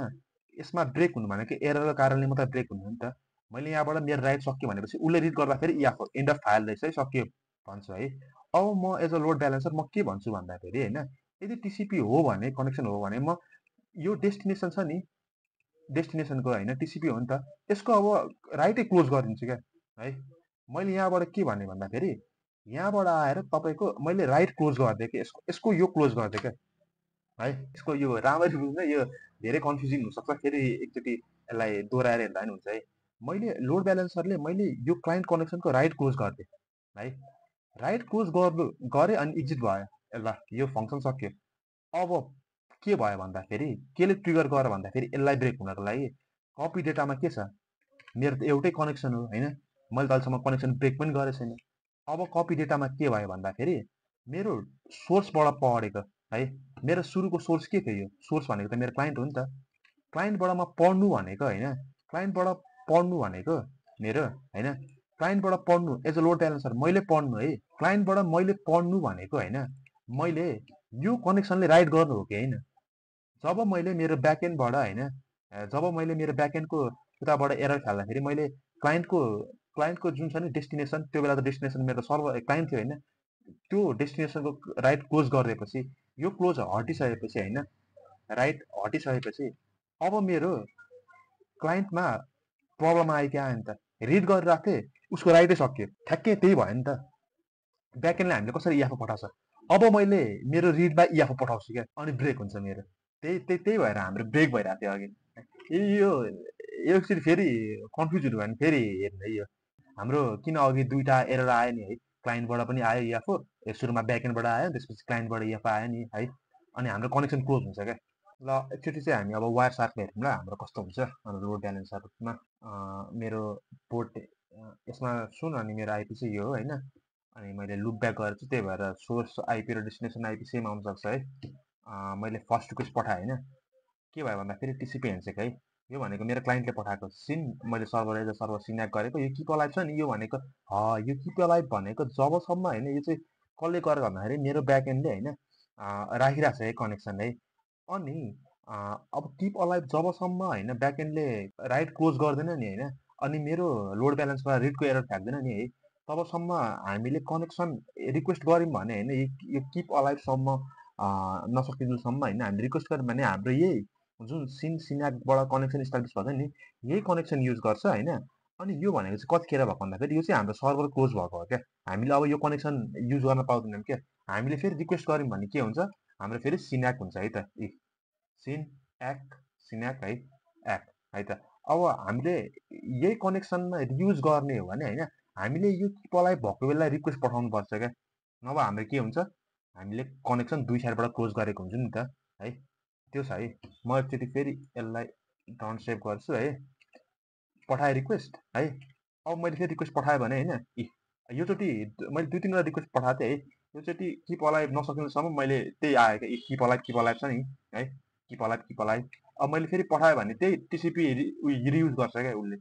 यसमा ब्रेक हुनु भनेको एररको कारणले मात्रै ब्रेक हुनु हो नि त। मैले यहाँबाट मेरो राइट सक्यो भनेपछि उसले रिड गर्दाखेरि इआफो एन्ड अफ फाइल रहेछ है, सक्यो भन्छु है। अब म एज अ लोड ब्यालेन्सर म के भन्छु भन्दाखेरि होइन, यदि टिसिपी हो भने कनेक्सन हो भने म यो डेस्टिनेसन छ नि, डेस्टिनेसनको होइन टिसिपी हो नि त, यसको अब राइटै क्लोज गरिदिन्छु क्या है। मैले यहाँबाट के भने भन्दाखेरि यहाँबाट आएर तपाईँको मैले राइट क्लोज गरिदिएँ कि यसको यो क्लोज गरिदिएँ क्या है। यसको यो राम्ररी बुझ्नु, यो धेरै कन्फ्युजिङ हुनसक्छ, फेरि एकचोटि यसलाई दोहोऱ्याएर हेर्दा पनि हुन्छ है। मैले लोड ब्यालेन्सरले मैले यो क्लाइन्ट कनेक्सनको राइट क्लोज गरिदिएँ है, राइट क्लोज गर्नु गरेँ अनि एक्जिट भयो। ल यो फङ्सन सक्यो। अब के भयो भन्दाखेरि केले ट्रिगर गर भन्दाखेरि यसलाई ब्रेक हुनको लागि कपी डेटामा के छ, मेरो त एउटै कनेक्सन हो होइन, मैले त अहिलेसम्म कनेक्सन ब्रेक पनि गरेको छैन। अब कपी डेटामा के भयो भन्दाखेरि मेरो सोर्सबाट पढेको है, मेरो सुरुको सोर्स के थियो, यो सोर्स भनेको त मेरो क्लाइन्ट हो नि त। क्लाइन्टबाट म पढ्नु भनेको होइन, क्लाइन्टबाट पढ्नु भनेको मेरो होइन, क्लाइन्टबाट पढ्नु एज अ लोड ब्यालेन्सर मैले पढ्नु है, क्लाइन्टबाट मैले पढ्नु भनेको होइन, मैले यो कनेक्सनले राइट गर्नु हो कि होइन। जब मैले मेरो ब्याकएन्डबाट होइन, जब मैले मेरो ब्याकएन्डको उताबाट एरर फाल्दाखेरि मैले क्लाइन्टको जुन छ नि डेस्टिनेसन, त्यो बेला त डेस्टिनेसन मेरो सर्भर क्लाइन्ट थियो होइन, त्यो डेस्टिनेसनको राइट क्लोज गरिदिएपछि यो क्लोज हटिसकेपछि होइन, राइट हटिसकेपछि अब मेरो क्लाइन्टमा प्रब्लम आयो क्या आयो नि त। रिड गरिरहेको थिएँ, उसको राइटै सक्यो ठ्याक्कै त्यही भयो नि त ब्याकएन्डले हामीले कसरी इएफओ पठाउँछ अब मैले मेरो रिडमा इएफओ पठाउँछु क्या अनि ब्रेक हुन्छ मेरो त्यही भएर हाम्रो ब्रेक भइरहेको थियो अघि यो यो एकचोटि फेरि कन्फ्युज हुनु भयो भने फेरि हेर्नु है यो हाम्रो किन अघि दुईवटा एरर आयो नि है क्लाइन्टबाट पनि आयो इएफओ सुरुमा ब्याकएन्डबाट आयो त्यसपछि क्लाइन्टबाट इएफओ आयो नि है अनि हाम्रो कनेक्सन क्लोज हुन्छ क्या ल एकचोटि चाहिँ हामी अब वायर सार्कमा हेरौँ ल हाम्रो कस्तो हुन्छ हाम्रो लोड ब्यालेन्सरमा मेरो पोर्ट यसमा सुन अनि मेरो आइपी चाहिँ यो हो होइन अनि मैले लुप ब्याक गरेर चाहिँ त्यही भएर सोर्स आइपी र डेस्टिनेसन आइपी सेम आउनसक्छ है मैले फर्स्ट रिक्वेस्ट पठाएँ होइन के भयो भन्दाखेरि टिसिपी ह्यान्डसेक है यो भनेको मेरो क्लाइन्टले पठाएको सिन मैले सर्भर एज अ सर्भर सिन्याक गरेको यो किप अलाइभ छ नि यो भनेको यो किप अलाइभ भनेको जबसम्म होइन यो चाहिँ कसले गरेर भन्दाखेरि मेरो ब्याक एन्डले होइन राखिरहेको छ है कनेक्सन है अनि अब किप अलाइभ जबसम्म होइन ब्याक एन्डले राइट क्लोज गर्दैन नि होइन अनि मेरो लोड ब्यालेन्समा रिडको एरर फ्याँक्दैन नि है तबसम्म हामीले कनेक्सन रिक्वेस्ट गऱ्यौँ भने होइन यो किप अलाइभसम्म नसकिदिनुसम्म होइन हामीले रिक्वेस्ट गऱ्यौँ भने हाम्रो यही जुन सिन्याकबाट कनेक्सन इस्टाब्लिस गर्छ नि यही कनेक्सन युज गर्छ होइन अनि यो भनेको चाहिँ कतिखेर भएको भन्दाखेरि यो चाहिँ हाम्रो सर्भर क्लोज भएको हो क्या हामीले अब यो कनेक्सन युज गर्न पाउँदैनौँ क्या हामीले फेरि रिक्वेस्ट गऱ्यौँ भने के हुन्छ हाम्रो फेरि सिन्याक हुन्छ है त सिन एक्ट सिन्याक है एक्ट है त अब हामीले यही कनेक्सनमा युज गर्ने हो भने होइन हामीले यो किपलाई भएको बेला रिक्वेस्ट पठाउनुपर्छ क्या नभए हाम्रो के हुन्छ हामीले कनेक्सन दुई साइडबाट क्लोज गरेको हुन्छ नि त है त्यो छ है म एकचोटि फेरि यसलाई डन सेभ गर्छु है पठाएँ रिक्वेस्ट है अब मैले फेरि रिक्वेस्ट पठाएँ भने होइन योचोटि मैले दुई तिनवटा रिक्वेस्ट पठाएको थिएँ है योचोटि किप अलाइभ नसकिनुसम्म मैले त्यही आयो क्या किप अलाइभ छ नि है किप अलाइभ अब मैले फेरि पठाएँ भने त्यही टिसिपी रियुज गर्छ क्या उसले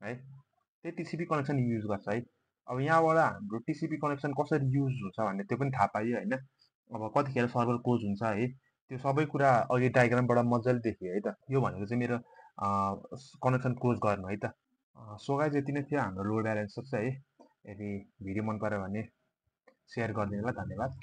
है त्यही टिसिपी कनेक्सन युज गर्छ है अब यहाँबाट हाम्रो टिसिपी कनेक्सन कसरी युज हुन्छ भन्ने त्यो पनि थाहा पाइयो होइन अब कतिखेर सर्भर क्लोज हुन्छ है त्यो सबै कुरा अघि डायग्रामबाट मजाले देखियो है त यो भनेको चाहिँ मेरो कनेक्सन क्लोज गर्नु है त सो गाइज यति नै थियो हाम्रो लोड ब्यालेन्स चाहिँ है यदि भिडियो मन पऱ्यो भने सेयर गरिदिनु ल धन्यवाद